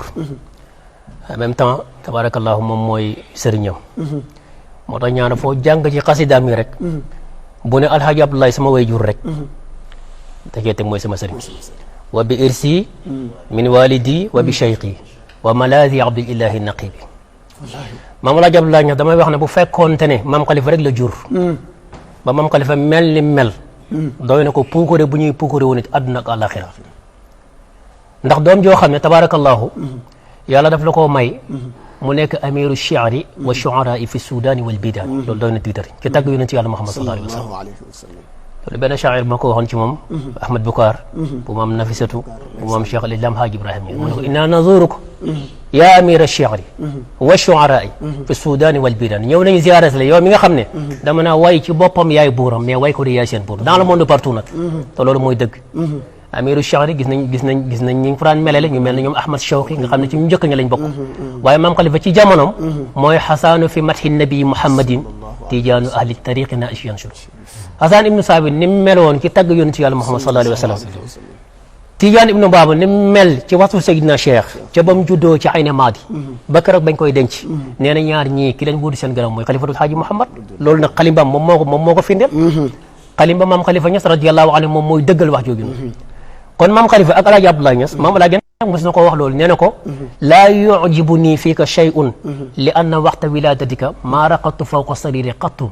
en même temps tabarakallahu moom mooy sëriñam moo tax ñaana foo jàng ci xasidaam yi rek bu ne Alhaji Abdoulaye sama way jur rek da cee teg mooy sama sëriñ wa bi irsi min walidi wa bi cheikhi wa malaadi abdillahi naqibi maam Alhaji Abdoulaye Niass damay wax ne bu fekkoonte ne maam Khalifa rek la jur ba maam Khalifa mel ni mel doy na ko puukare bu ñuy puukare woon it àdduna ak àlaxira ndax doom joo xam ne tabarakallahu yàlla daf la koo may mu nekk amiru shi'ri wa shu'ara fi sudan wal bidan loolu doy na tiitar ci tàgg yonent yàlla Muhammad sallallahu alayhi wa sallam loolu benn shaa'ir moo ko waxoon ci moom Ahmad Bukaar bu maam Nafisatu bu maam Cheikh al Islam Haaj Ibrahim mu ne ko inna nazuruka yaa amira shi'ri wa shu'ara fi sudan wal bidan ñëw nañu ziyaare la yow mi nga xam ne dama naa way ci boppam yaay buuram mais way ko di yaay seen buur dans le monde partout nag te loolu mooy dëgg amiru shi'ri gis nañ ñi faraan melale ñu mel ne ñoom Ahmad Shawqi nga xam ne ci ñu njëkk ñi lañ bokk waaye maam Khalifa ci jamonoom mooy xasaanu fi madhi nabi muhammadin tijaanu ahli tariqi na ashyanshur Hasan ibnu Saabit ni mu mel woon ci tagg yonent yàlla Muhammad sallallahu alayhi wa sallam Tijaan ibnu Baaba ni mu mel ci waxtu Seydina Cheikh ca ba mu juddoo ci Ayna Maadi ba keroog bañ koy denc nee na ñaar ñii ki leen wuutu seen gërëm mooy xalifatul Haaji Muhammad loolu nag xalimbam moom moo ko firndeel xalimba maam Khalifa Niass radiyallahu anhu moom mooy dëggal wax jooju kon maam Khalifa ak Alaaji Abdoulaye Niass maam Alaaji mos na ko wax loolu nee na ko laa yu'jibuni fiika shay'un li anna waxta wiladatika maa raqadtu fawqa sariri qattu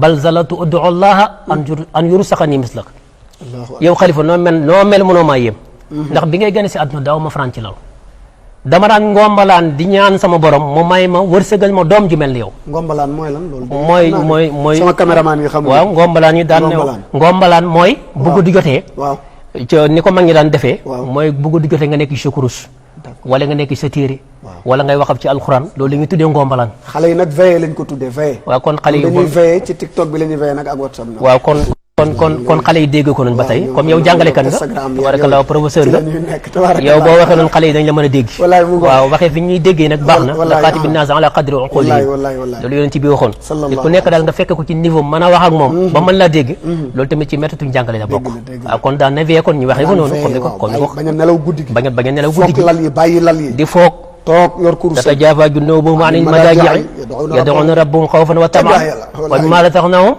bal zalatu ud'u allaha an yursaxani mislak yow Khalifa noo mel mënoo maa yéem ndax bi ngay gën si àdduna daaw ma faran ci lal dama daan ngombalaan di ñaan sama borom mu may ma wërsëgal ma doom ju mel ni yow ngombalaan mooy lan loolu mooy sama caméraman yi xam waaw ngombalaan yi daan ne ngombalaan mooy bu guddi jotee waaw ni ko mag ñi daan defee mooy bu guddi jotee nga nekk ci sa kurus wala nga nekk ci sa téere wala ngay waxab ci alxuraan loolu la ñuy tuddee ngombalaan xale yi nag veillé lañ ko tuddee veillé waaw kon xale yi dañuy veillé ci TikTok bi la ñuy veillé nag ak WhatsApp nag waaw kon xale yi dégg ko noonu ba tey comme yow jàngalekat nga tabarakallah professeur nga yow boo waxee noonu xale yi dañ la mën a dégg waaw waxee fi ñuy déggee nag baax na la xaatibi naas ala qadri uqulihim loolu yonent bi waxoon nit ku nekk daal nga fekk ko ci niveau mën a wax ak moom ba mën laa dégg loolu tamit ci méthode jàngale la bokk waaw kon daan na veillé kon ñu waxee ko noonu comme ni ko bañ a nelaw guddi gi bañ a nelaw guddi gi lal yi bàyyi lal yi di foog toog yor kurus tatajaafaa junuubuhum anil madaaji'i yad'uuna rabbahum xawfan wa tamaan wa mimmaa razaqnaahum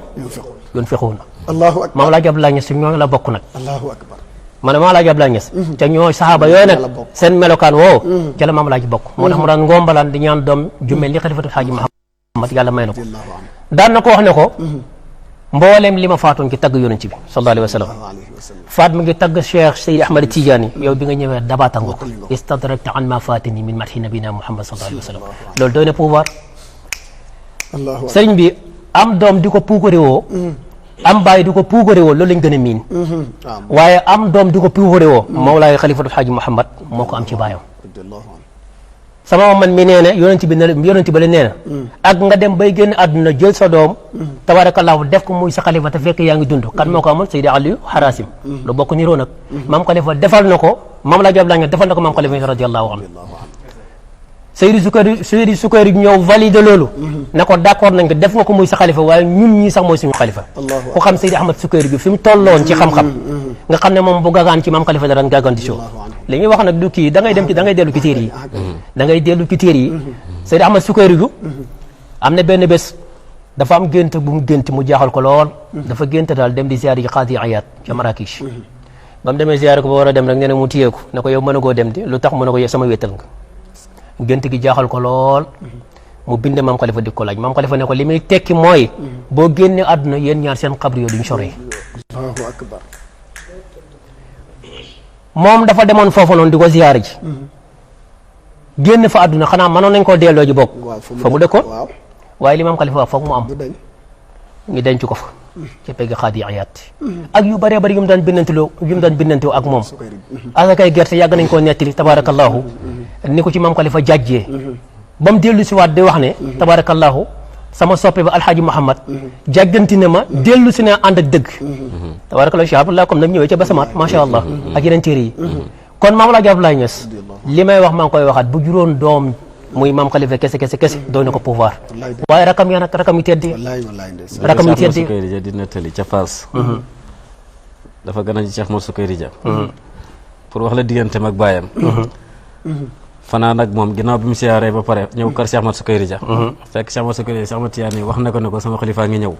yunfiquun allahu akbar maam Alaaji Abdoulaye Niass ñoo la bokk nag allahu akbar ma ne maam Alaaji Abdoulaye Niass te ñoo saxaaba yooyu nag seen melokaan woow ca la maam Alaaji bokk moo tax mu daan ngombalaan di ñaan doom ju mel ni xalifatul Haaji Muhammad yàlla may na ko daan na ko wax ne ko mboolem li ma faatoon ci tagg yonent bi sallallahu alayhi wa sallam faat mi ngi tagg Cheikh Seydi Ahmad Tidiane yow bi nga ñëwee dabaata nga ko istadrakta an ma faatani min madhi nabina Muhammad sallallahu alayhi wa sallam loolu doy na pouvoir sëriñ bi am doom di ko puukare woo am bàyyi di ko puukare woo loolu lañ gën a miin waaye am doom di ko puukare woo Mawlaay Xalifatul Haaji Muhammad moo ko am ci baayam sama man mi nee na yonent ba la nee na ak nga dem bay génn àdduna jël sa doom tabarakallahu def ko muy sa xalifa te fekk yaa ngi dund kan moo ko amal Seydi Aliou Harasim lu bokk niroo nag maam xalifa defal na ko maam Alaaji Abdoulaye defal na ko maam xalifa radiyallahu anhu Seydi Sukayri ñëw validé loolu na ko d'accord nañ ko def nga ko muy sa xalifa waaye ñun ñii sax mooy suñu xalifa ku xam Seydi Ahmad Sukayri bi fi mu tolloon ci xam-xam nga xam ne moom bu gagaan ci maam xalifa dara gagaan di soo li ñuy wax nag du kii da ngay dellu ci téere yi da ngay dellu ci téere yi Seydi Ahmad Sukayri gu am na benn bés dafa am gént bu mu gént mu jaaxal ko lool dafa gént daal dem di ziyaare ji Qaadi Iyaad ca Marrakech ba mu demee ziyaare ko ba war a dem rek nee na mu téye ko ne ko yow mën a koo dem di lu tax mën a ko yow sama wéttal nga gént gi jaaxal ko lool mu bind maam xalifa di ko laaj maam xalifa ne ko li muy tekki mooy boo génnee àdduna yéen ñaar seen xabri yoo duñ sore allahu akbar moom dafa demoon foofu noonu di ko ziyaare ji génn fa àdduna xanaa mënoon nañ koo delloo ji bokk fa mu dëkkoon waaye li maam xalifa wax foog mu am ñu denc ko fa ca pegg Qaadi Iyaad ak yu bëree bëri yu mu daan binnantoo ak moom asakay gerte yàgg nañ koo nettali tabarakallahu ni ko ci maam xalifa jàjjee ba mu dellu si waat di wax ne tabarakallahu sama soppe ba alxaaji Muhammad jàgganti ne ma dellu si ne ànd ak dëgg tabarakallahu Cheikh Abdoulaye comme nag ñëwee ca Basamaat macha allah ak yeneen téere yi kon maam Alaaji Abdoulaye Niass li may wax maa ngi koy waxaat bu juróon doom muy maam xalifa kese doy na ko pouvoir waaye rakam ya nag rakam yu teddi rakam yu teddi Sukayri Ja di nettali ca Faas dafa gën a ji Cheikh Ahmad Sukayri Ja pour wax la digganteem ak baayam fanaan ak moom ginnaaw bi mu siyaaree ba pare ñëw kër Cheikh Ahmad Sukayri Ja fekk Cheikh Ahmad Sukayri Ja Cheikh Ahmad Tidiane wax na ko ne ko sama xalifaa ngi ñëw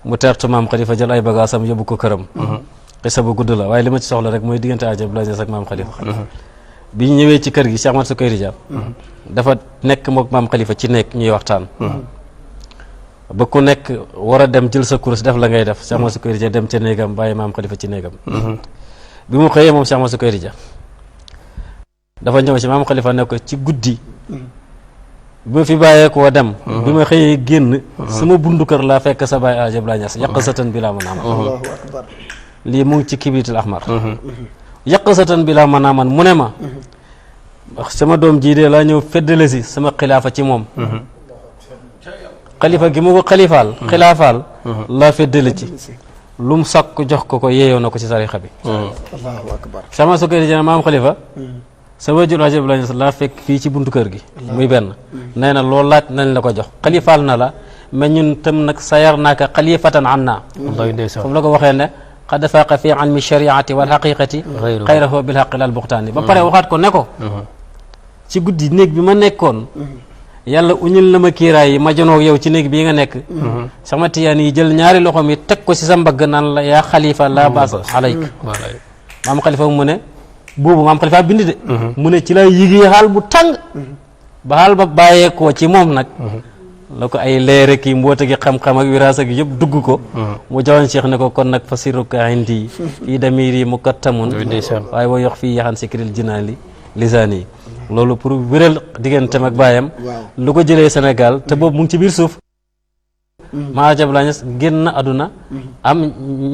mu teertu maam xalifa jël ay bagaasam yóbbu ko këram xisa bu gudd la waaye li ma ci soxla rek mooy diggante Alaaji Abdoulaye Niass ak maam xalifa bi ñu ñëwee ci kër gi Cheikh Ahmad Sukayri Ja dafa nekk mook maam xalifa ci nekk ñuy waxtaan ba ku nekk war a dem jël sa kurus def la ngay def Cheikh Ahmad Sukayri Ja dem ca néegam bàyyi maam xalifa ci néegam bi mu xëyee moom Cheikh Ahmad Sukayri Ja dafa ñëw ci maam xalifa ne ko ci guddi bi ma fi bàyyeekoo dem bi ma xëyee génn sama bundu kër laa fekk sa baay Alaaji Abdoulaye Niass yaqasatan bi laa mën a aman allahu akbar lii mu ngi ci kibritul ahmar yaqasatan bi laa mën a aman mu ne ma sama doom jii de laa ñëw feddale si sama xilaafa ci moom xalifa gi ma ko xilaafaal laa feddale ci lu mu sakk jox ko yeeyoo na ko ci tarixa bi allahu akbar sama su koy dina maam xalifa sama jur Alaaji Abdoulaye Niass laa fekk fii ci buntu kër gi muy benn nee na loolu laaj nañ la ko jox xalifaal na la mais ñun tam nag sayar naaka xalifatan an naa foofu la ko waxee ne qad faaqa fi ilmi shariati wal haqiqati xayrahu bil haqi lal buxtaani ba pare waxaat ko ne ko ci guddi néeg bi ma nekkoon yàlla uñul na ma kiiraay yi ma jonoog yow ci néeg bii nga nekk sama tiyaan yi jël ñaari loxoom yi teg ko ci sa mbagg naan la yaa xalifa la baas alayk maam xalifa mu ne boobu maam xalifa bind de mu ne ci la yigee xaal bu tàng ba xaal ba bàyyeekoo ci moom nag la ko ay leere kii mboota gi xam-xam ak wiraasa gi yëpp dugg ko mu jawoon cheikh ne ko kon nag fa siruka indi fii damiri mukattamun waaye wa yox fii yaxan sikril jinaali lisaani yi loolu pour wéral digganteem ak baayam lu ko jëlee Sénégal te boobu mu ngi ci biir suuf Maam Alaaji Abdoulaye Niass génn na àdduna am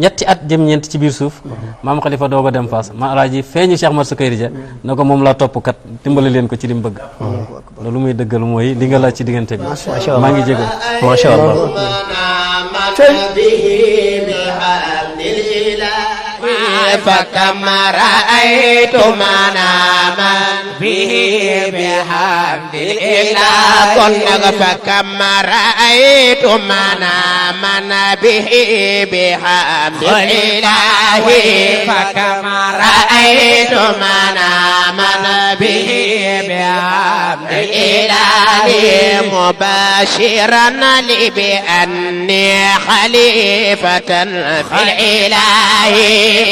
ñetti at jëm ñeent ci biir suuf maam xalifa doog a dem Fass ma alaaji feeñu Cheikh Ahmad Sukayri Ja ne ko moom laa topp kat dimbali leen ko ci li mu bëgg loolu muy dëggal mooy li nga laaj ci diggante bi maa ngi jégal macha allah فكما رأيت مناما به بحمد الإله كنا فكما رأيت مناما به بحمد الإله فكما رأيت مناما به بحمد الإله مباشرا لي بأني خليفة في الإله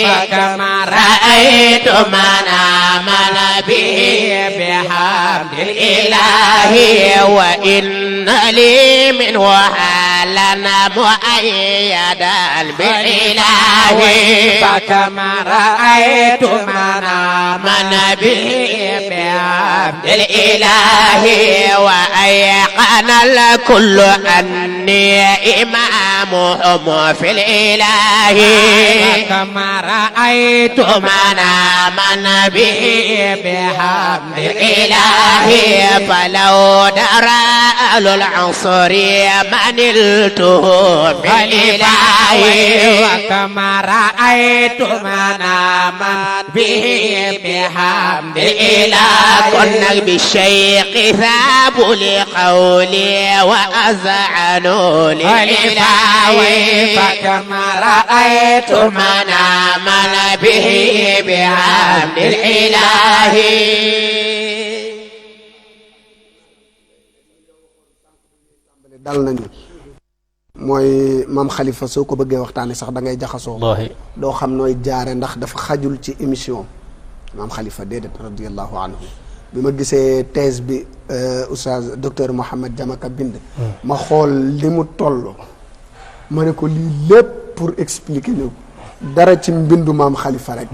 فكما رأيت مناما به بحمد الإله وإن لي منه حالا مؤيدا بالإله فكما رأيت مناما به بحمد الإله وأيقن الكل أني إمامهم في الإله كما رأيت مناما به بحمد الإله فلو درى أهل العنصر ما نلته بالإله وكما رأيت مناما به بحمد الإله كنا بالشيخ ثاب لقولي وأزعنوا للإله فكما رأيت مناما به بحمد الإله dal nañu mooy maam xalifa soo ko bëggee waxtaane sax da ngay jaxasoo doo xam nooy jaare ndax dafa xajul ci émission maam xalifa déedéet radiallahu anhu bi ma gisee thèse bi oustaz docteur Mouhamed Jamaka bind ma xool li mu toll ma ne ko lii lépp pour expliquer ñu dara ci mbindu maam xalifa rek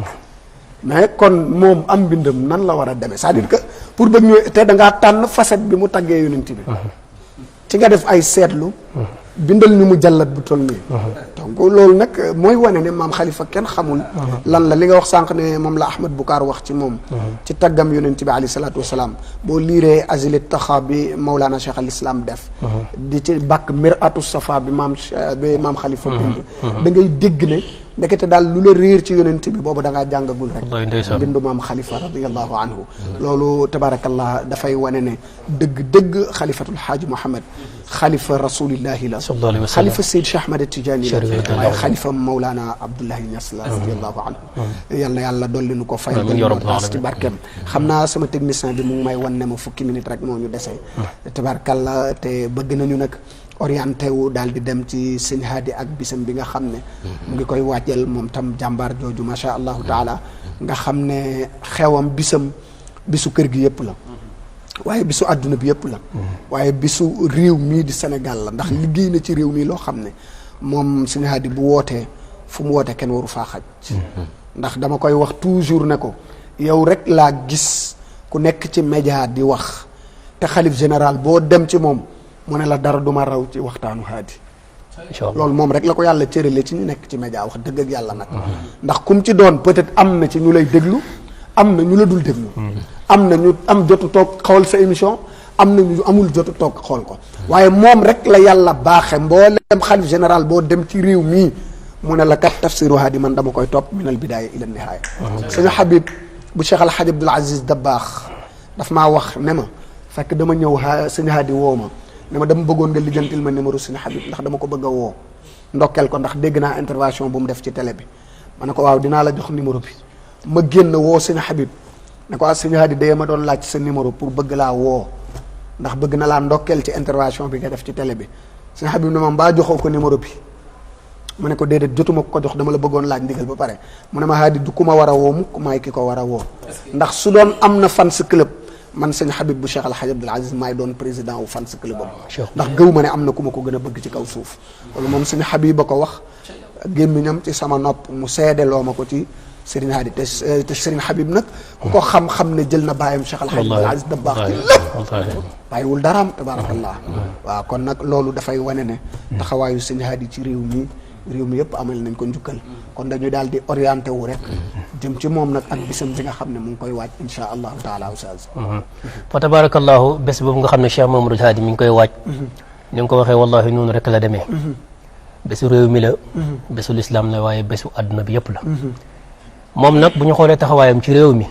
mais kon moom am mbindam nan la war a demee c'est-à-dire que pour bëgg ñu te da ngaa tànn facette bi mu taggee yonent bi ci nga def ay seetlu bindal ñu mu jallat bu toll nii donc loolu nag mooy wane ne maam xalifa kenn xamul lan la li nga wax sànq ne moom la Ahmad Bukaar wax ci moom ci taggam yonent bi alayhi salaatu wasalaam boo liiree azili taxa bi Mawlana Cheikh al Islam def di ci bàkk miratu safa bi maam xalifa bind da ngay dégg ne ndekete daal lu la réer ci yonent bi boobu da ngaa jàngagul rek bindu maam xalifa radiallahu anhu loolu tabarakallah dafay wane ne dëgg xalifatul xaaji Muhammad xalifa rasulillahi la xalifa Seyd Cheikh Ahmad Tidiane la waaye xalifa Mawlana Abdoulaye Niass la radiallahu anhu yal na yàlla dolli nu ko fay taas ci barkeem xam naa sama technicien bi mu ngi may wan ne ma fukki minute rek moo ñu desee tabarakallah te bëgg nañu nag orienté wu daal di dem ci sëñ Haadi ak bisam bi nga xam ne mu ngi koy waajal moom tam jàmbaar jooju macha allahu taala nga xam ne xewam bisam bisu kër gi yëpp la waaye bisu àdduna bi yëpp la waaye bisu réew mii di Sénégal la ndax liggéey na ci réew mii loo xam ne moom sëñ Haadi bu wootee fu mu wootee kenn waru faa xaj ndax dama koy wax toujours ne ko yow rek laa gis ku nekk ci média di wax te xalif général boo dem ci moom mu ne la dara du ma raw ci waxtaanu haadi incha allah loolu moom rek la ko yàlla cërale ci ñu nekk ci média wax dëgg ak yàlla nag ndax kum ci doon peut-être am na ci ñu lay déglu am na ñu la dul déglu am na ñu am jotu toog xool sa émission am na ñu amul jotu toog xool ko waaye moom rek la yàlla baaxe mboolem xalif général boo dem ci réew mii mu ne la kat tafsiru haadi man dama koy topp minal bidaaya ila nihaaya sëñ Habib bu Cheikh Al Hadj Abdoul Aziz Dabakh daf maa wax ne ma fekk dama ñëw sëñ Haadi woo ma ne ma dama bëggoon nga lijjantil ma numéro sëñ Habib ndax dama ko bëgg a woo ndokkeel ko ndax dégg naa intervention bu mu def ci télé bi ma ne ko waaw dinaa la jox numéro bi ma génn woo sëñ Habib ne ko sëñ Haadi day ma doon laaj sa numéro pour bëgg laa woo ndax bëgg na laa ndokkeel ci intervention bi nga def ci télé bi sëñ Habib ne ma mbaa joxoo ko numéro bi ma ne ko déedéet jotuma ko jox dama la bëggoon laaj ndigal ba pare mu ne ma Haadi du ku ma war a woo mukk maay ki ko war a woo ndax su doon am na fans club man sëñ Habib bu Cheikh Al Hadj Abdoul Aziz maay doon président wu fans club boobu ndax gëw ma ne am na ku ma ko gën a bëgg ci kaw suuf loolu moom sëñ Habib ba ko wax gémmiñam ci sama nopp mu seedeloo ma ko ci Serigne Haadi te Serigne Habib nag ku ko xam-xam ne jël na bàyyam Cheikh Al Hadj Abdoul Aziz da baax ci lépp bàyyiwul daraam tabarakallah waaw kon nag loolu dafay wane ne taxawaayu sëñ Haadi ci réew mi yëpp amal nañ ko njukkal kon dañuy daal di orienté wu rek jëm ci moom nag ak bisam bi nga xam ne mu ngi koy waaj insha allahu taala ustaz fa tabarakallahu bés boobu nga xam ne Cheikh Mamadou Haadi mi ngi koy waaj ni nga ko waxee wallahi noonu rek la demee bésu réew mi la bésu lislaam la waaye bésu àdduna bi yëpp la moom nag bu ñu xoolee taxawaayam ci réew mi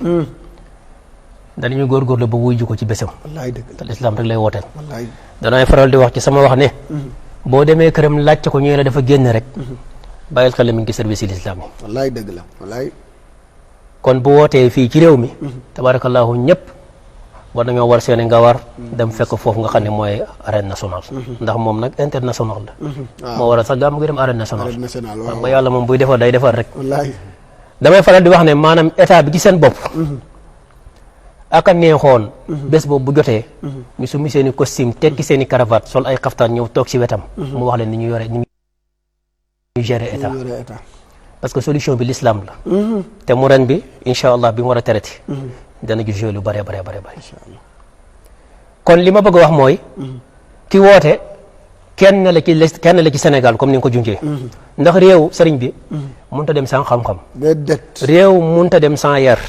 danañu góorgóorlu ba wuy ji ko ci bésam wallaay dëgg te lislaam rek lay wooteel wallaay danay faral di wax ci sama wax ne boo demee këram laajte ko ñëwee la dafa génn rek bàyyil xel mi ngi ci service yi lislaam yi wallaay dëgg la wallaay kon bu wootee fii ci réew mi tabarakallahu ñëpp war nañoo war seeni nga war dem fekk foofu nga xam ne mooy arène nationale ndax moom nag international la moo war a sax gaa mu ngi dem arène nationale waaw ba yàlla moom buy defar day defar rek wallaay damay faral di wax ne maanaam état bi ci seen bopp aka neexoon bés boobu bu jotee ñu summi seen i costume tekki seen i cravate sol ay xaftaan ñëw toog ci wetam mu wax leen ni ñu yore ni ñu gérer état parce que solution bi l'islam la te mu ren bi incha allah bi mu war a traité dana gis lu bare bare bare bare kon li ma bëgg a wax mooy ki woote kenn la ci Sénégal comme ni nga ko junjee ndax réew sëriñ bi mënut a dem sans xam-xam réew mënut a dem sans yar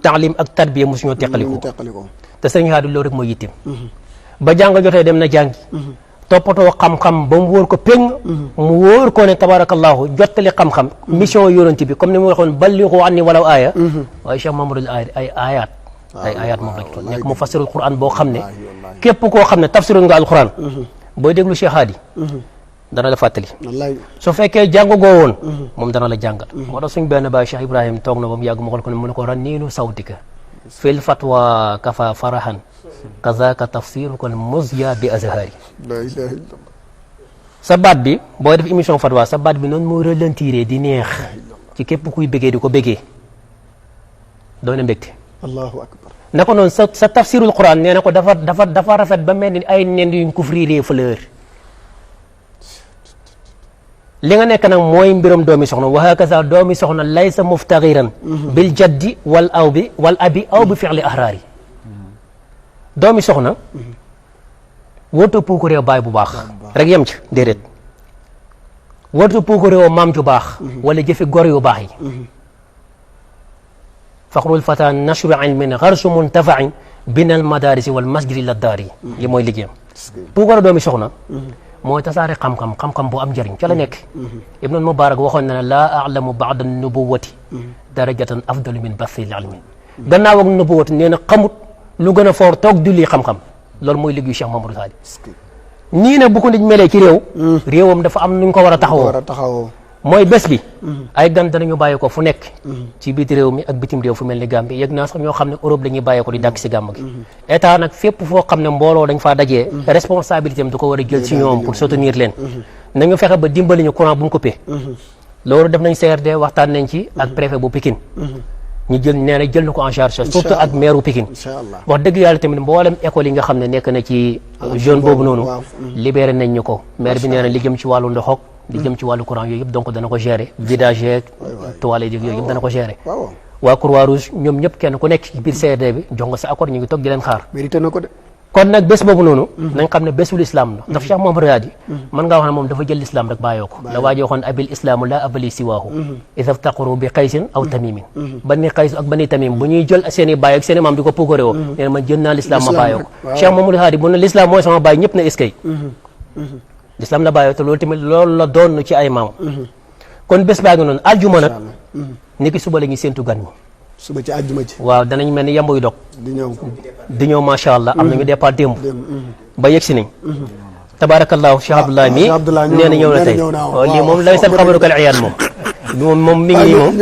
taalim ak tarbiya mosuñoo teqaliko te sëriñ Haadi loolu rek mooy yittim ba jàng jotee dem na jàngi toppatoo xam-xam ba mu wóor ko péng mu wóor ko ne tabarakallahu jottali xam-xam mission yonent bi comme ni mu waxoon ballighu anni walaw aaya waaye Cheikh Mamadou ay ayat moom la ci nekk mu fassirul Quran boo xam ne képp koo xam ne tafsirul nga alquran booy déglu Cheikh Haadi dana la fàttali su fekkee jàng goo woon moom dana la jàngal moo tax suñ benn baay Cheikh Ibrahim toog na ba mu yàgg mu xool ko ne mu ne ko ranniinu sawtika fil fatwa kafa farahan kazaka tafsiru kon muzya bi azhari sa baat bi booy def émission fatwa sa baat bi noonu moo ralentiré di neex ci képp kuy bëggee di ko bëggee doone mbégte allahu akbar na ko noonu sa tafsirul Quran nee na ko dafa rafet ba mel ni ay nen yuñ couvrir fleur li nga nekk nag mooy mbiram doomi soxna wa hakaza doomi soxna laysa muftaxiran bil jaddi wal abi aw bi fi'li ahraari doomi soxna warta puuko réew baay bu baax rek yem ci déedéet warta puuko réew maam ju baax wala jëfi gor yu baax yi faxrul fata nashru ilmin xarsu muntafain binal madarisi wal masjidi la daari li mooy liggéeyam puuko doomi soxna mooy tasaare xam-xam bu am njëriñ ca la nekk ibnul mubarak waxoon na ne laa alamu baada nubuwati darajatan afdalu min bathil ilmi gannaaw ak nubuwati nee na xamut lu gën a foor toog julli xam-xam loolu mooy liggéeyu Cheikh Mamadou Haadi nii nag bu ko nit melee ci réewam dafa am nuñ ko war a taxawoo mooy bés bi ay gan danañu bàyyi ko fu nekk ci biir réew mi ak bitim réew fu mel ni Gambie yëg naa sax ñoo xam ne Europe la ñuy bàyyi ko di dàkk si gàmm gi état nag fépp foo xam ne mbooloo dañ faa dajee responsabilité am du ko war a jël ci ñoom pour soutenir leen nañu fexe ba dimbali ñu courant bu ñu coupé loolu def nañ CRD waxtaan nañ ci ak préfet bu Pikine ñu jël nee na jël na ko en charge surtout ak maire bu Pikine wax dëgg yàlla tamit mboolem école yi nga xam ne nekk na ci zone boobu noonu libéré nañ ñu ko maire bi nee na li jëm ci wàllu ndoxoog li jëm ci wàllu courant yooyu yëpp donc dana ko gérer vidage yeeg toilette yooyu yëpp dana ko gérer waa Croix-Rouge ñoom ñëpp kenn ku nekk ci biir CRD bi jox nga sa accord ñu ngi toog di leen xaar mérité na ko de kon nag bés boobu noonu nañ xam ne bésul islam la dafa Cheikh Mouhamadou Hadi mën ngaa wax ne moom dafa jël l'islam rek bàyyoo ko la waajoo waxoon abil islaamu la abali siwaahu idaftaqaru bi qaysin aw tamimin bani qays ak bani tamim bu ñuy jël seen i baay ak seen i maam di ko puukare woo nee na man jël naa l'islam ma bàyyoo ko Cheikh Mouhamadou Hadi bu ne l'islam mooy sama baay ñëpp ne eskay l'islam la bàyyoo te loolu tamit loolu la doon ci ay maam kon bés baa ngi noonu aljuma nag niki suba la ñuy séentu gan ñi suba ci àjjuma ji waaw danañ mel ni yambuy dog di ñëw macha allah am nañu départ démb ba yegg si nañ tabarakallahu Cheikh Abdoulaye mi nee na ñëw na tey lii moom lay sab xabaru kal iyaan moom mi ngi nii moom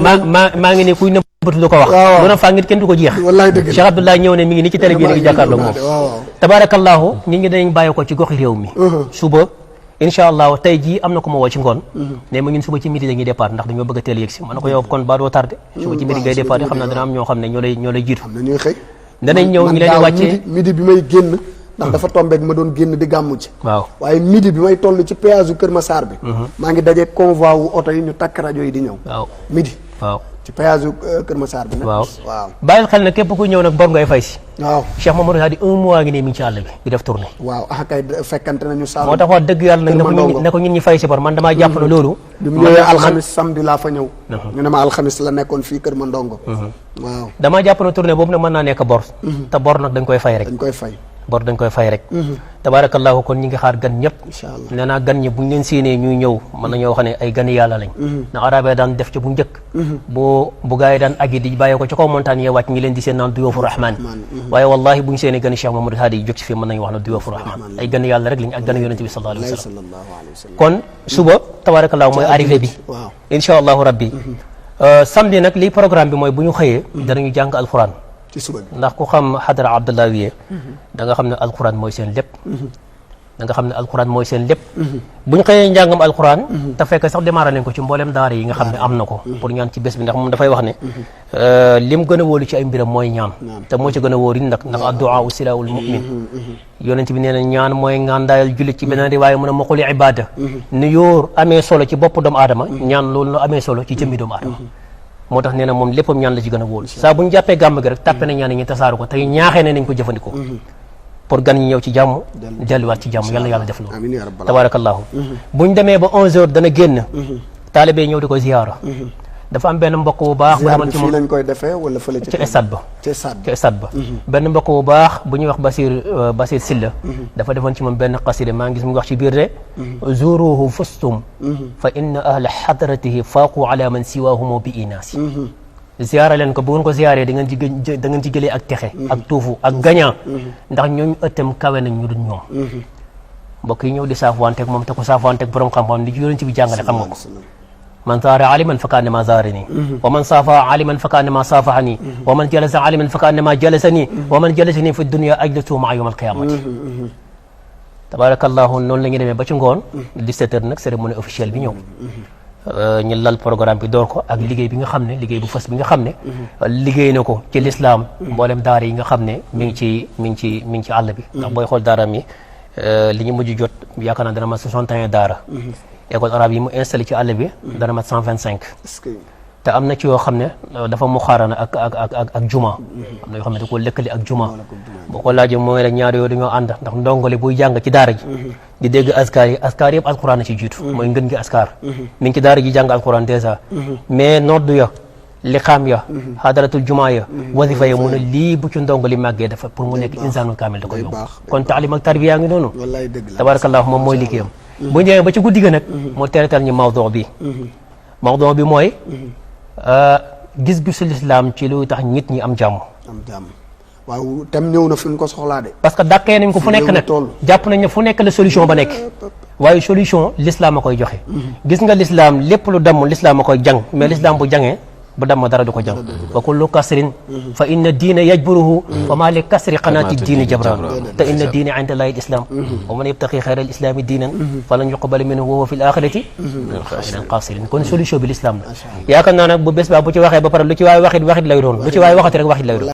waaw maa ngi ne kuy nëbbatu du ko wax bu na faa ngit kenn du ko jeex Cheikh Abdoulaye ñëw ne mi ngi ni ci télé bi ngi jàkkaarloog moom tabarakallahu nit ñi dañ bàyyi ko ci goxi réew mi suba incha allah tey jii am na ko ma woo ci ngoon ne ma ñun suba ci midi dañuy départ ndax dañoo bëgg a teel yegg si ma ne ko yow kon ba doo tardé suba ci midi ngay départ xam naa dana am ñoo xam ne ñoo lay jiitu danañ ñëw ñu leen di wàccee midi bi may génn ndax dafa tombeeg ma doon génn di gàmmu ci waaw waaye midi bi may toll ci péage u Kër Massar bi maa ngi dajee convoi wu oto yi ñu takk rajo yi di ñëw waaw midi waaw ci péage u Kër Massar bi nag waaw waaw bàyyil xel ne képp ku ñëw nag bor ngay fay si waaw Cheikh Mamadou Hadi 1 mois ngi ne mi ngi ci àll bi di def tournée waaw kay fekkante nañu saa moo tax wax dëgg yàlla nag ne ko ñun ñi fay si bor man damaa jàpp ne loolu bi mu ñëwee alxamis samedi laa fa ñëw ñu ne ma alxamis la nekkoon fii Kër Mandongo waaw damaa jàpp ne tournée boobu nag mën naa nekk bor te bor nag dañ koy fay rek dañ koy fay bor dañ koy fay rek tabarakallahu kon ñi ngi xaar gan ñëpp nee naa gan ñi buñ leen séenee ñuy ñëw mën nañoo wax ne ay gani yàlla lañ ndax arabe daan def ci bu njëkk bu gaa yi daan agi di bàyyi ko ci kaw montagne yee wàcc ñi leen di seen naan duyoofu rahman waaye wallahi buñ séenee gani Cheikh Mamadou Hadi yi jóg ci fii mën nañu wax ne duyoofu rahman ay gani yàlla rek lañ ak gani yonente bi sallallahu alayhi wa sallam kon suba tabarakallahu mooy arrivé bi insha allahu rabbi samedi nag lii programme bi mooy bu ñu xëyee danañu jàng alquran ci suba bi ndax ku xam xadara Abdallah wiye da nga xam ne alquran mooy seen lépp da nga xam ne alquran mooy seen lépp bu ñu xëyee njàngam alquran te fekk sax démarré nañ ko ci mboolem daara yi nga xam ne am na ko pour ñaan ci bés bi ndax moom dafay wax ne lim gën a wóolu ci ay mbiram mooy ñaan te moo ci gën a wóor it nag ndax addu'a silaahul mu'min yonent bi nee na ñaan mooy ngaandaayal jullit ci beneen riwaaya mu ne maqul ibada ni yóor amee solo ci bopp doomu aadama ñaan loolu la amee solo ci jëmmi doomu aadama moo tax nee na moom léppam ñaan la ci gën a wóolu saa bu ñu jàppee gàmm gi rek tàppe na ñaan yi ñu tasaaru ko tey ñaaxee ne nañ ko jëfandikoo pour gan ñi ñëw ci jàmm delluwaat ci jàmm yàlla yàlla def loolu tabarakallahu buñ demee ba 11h dana génn taalibe ñëw di ko ziyaara dafa am benn mbokk bu baax bu demal ci moom fii lañ koy defee wala fële ci stade ba ci stade ba benn mbokk bu baax bu ñuy wax Basir Silla dafa defoon ci moom benn xasida maa ngi gis mu wax ci biir de zuruhu fustum fa inna ahla hadratihi faaqu ala man siwahumu bi inaasi ziyaara leen ko bu ngeen ko ziyaaree da ngeen ci jëlee ak texe ak tuufu ak gañaa ndax ñooñu ëttam kawe nañ ñu dul ñoom mbokk yi ñëw di saafuwanteeg moom te ko saafuwanteeg borom xam-xam li ci yonent bi jàngale xam nga ko man zaara aliman fa kaannama zaarani wa man saafa aliman fa kaannama saafahani wa man jalasa aliman fa kaannama jalasani wa man jalasani fi dunya ajlatu maa yawm alqiyamati tabarakallahu noonu la ñuy demee ba ci ngoon 17h nag cérémonie officielle bi ñëw ñu lal programme bi door ko ak liggéey bi nga xam ne liggéey bu fas bi nga xam ne liggéey na ko ci lislaam mboolem daara yi nga xam ne mi ngi ci àll bi ndax booy xool daara mi li ñu mujj jot yaakaar naa dana mat 61 daara école arabe yi mu installé ci àll bi dana mat 125 te am na ci yoo xam ne dafa mu xaarana ak juma am na yoo xam ne da koo lëkkale ak juma boo ko laajee mooy rek ñaar yooyu dañoo ànd ndax ndongole buy jàng ci daara ji di dégg askar yëpp alquran na ci jiitu mooy ngën gi askar mi ngi ci daara ji jàng alquran dèjà mais noddu ya liqaam ya hadaratul juma ya wasifa ya mun a lii bu ci ndongali màggee dafa pour mu nekk insaanul kaamil da koy yóbbu kon taalim ak tarbiya ngi noonu tabarakallahu moom mooy liggéeyam bu ñëwee ba ci guddi ga nag moo teretal ñu mawduu bi mooy gis-gisu lislaam ci lu tax nit ñi am jàmm waaw tam ñëw na fi ñu ko soxlaa de parce que dàqee nañ ko fu nekk nag jàpp nañ ne fu nekk la solution ba nekk waaye solution l'islam a koy joxe gis nga l'islam lépp lu damm l'islam a koy jàng mais l'islam bu jàngee bu damm dara du ko jàng wa kullu kasrin fa inna diina yajburuhu wa ma li kasri qanaati diini jabran te inna diina inda allahi al-islam wa man yabtaqi xayra al-islami diinan falan yuqbala minhu wa huwa fi l-axirati min al-xaasirin kon solution bi l'islam la yaakaar naa nag bu bés ba bu ci waxee ba pare lu ci waay waxit lay doon lu ci waay waxati rek waxit lay doon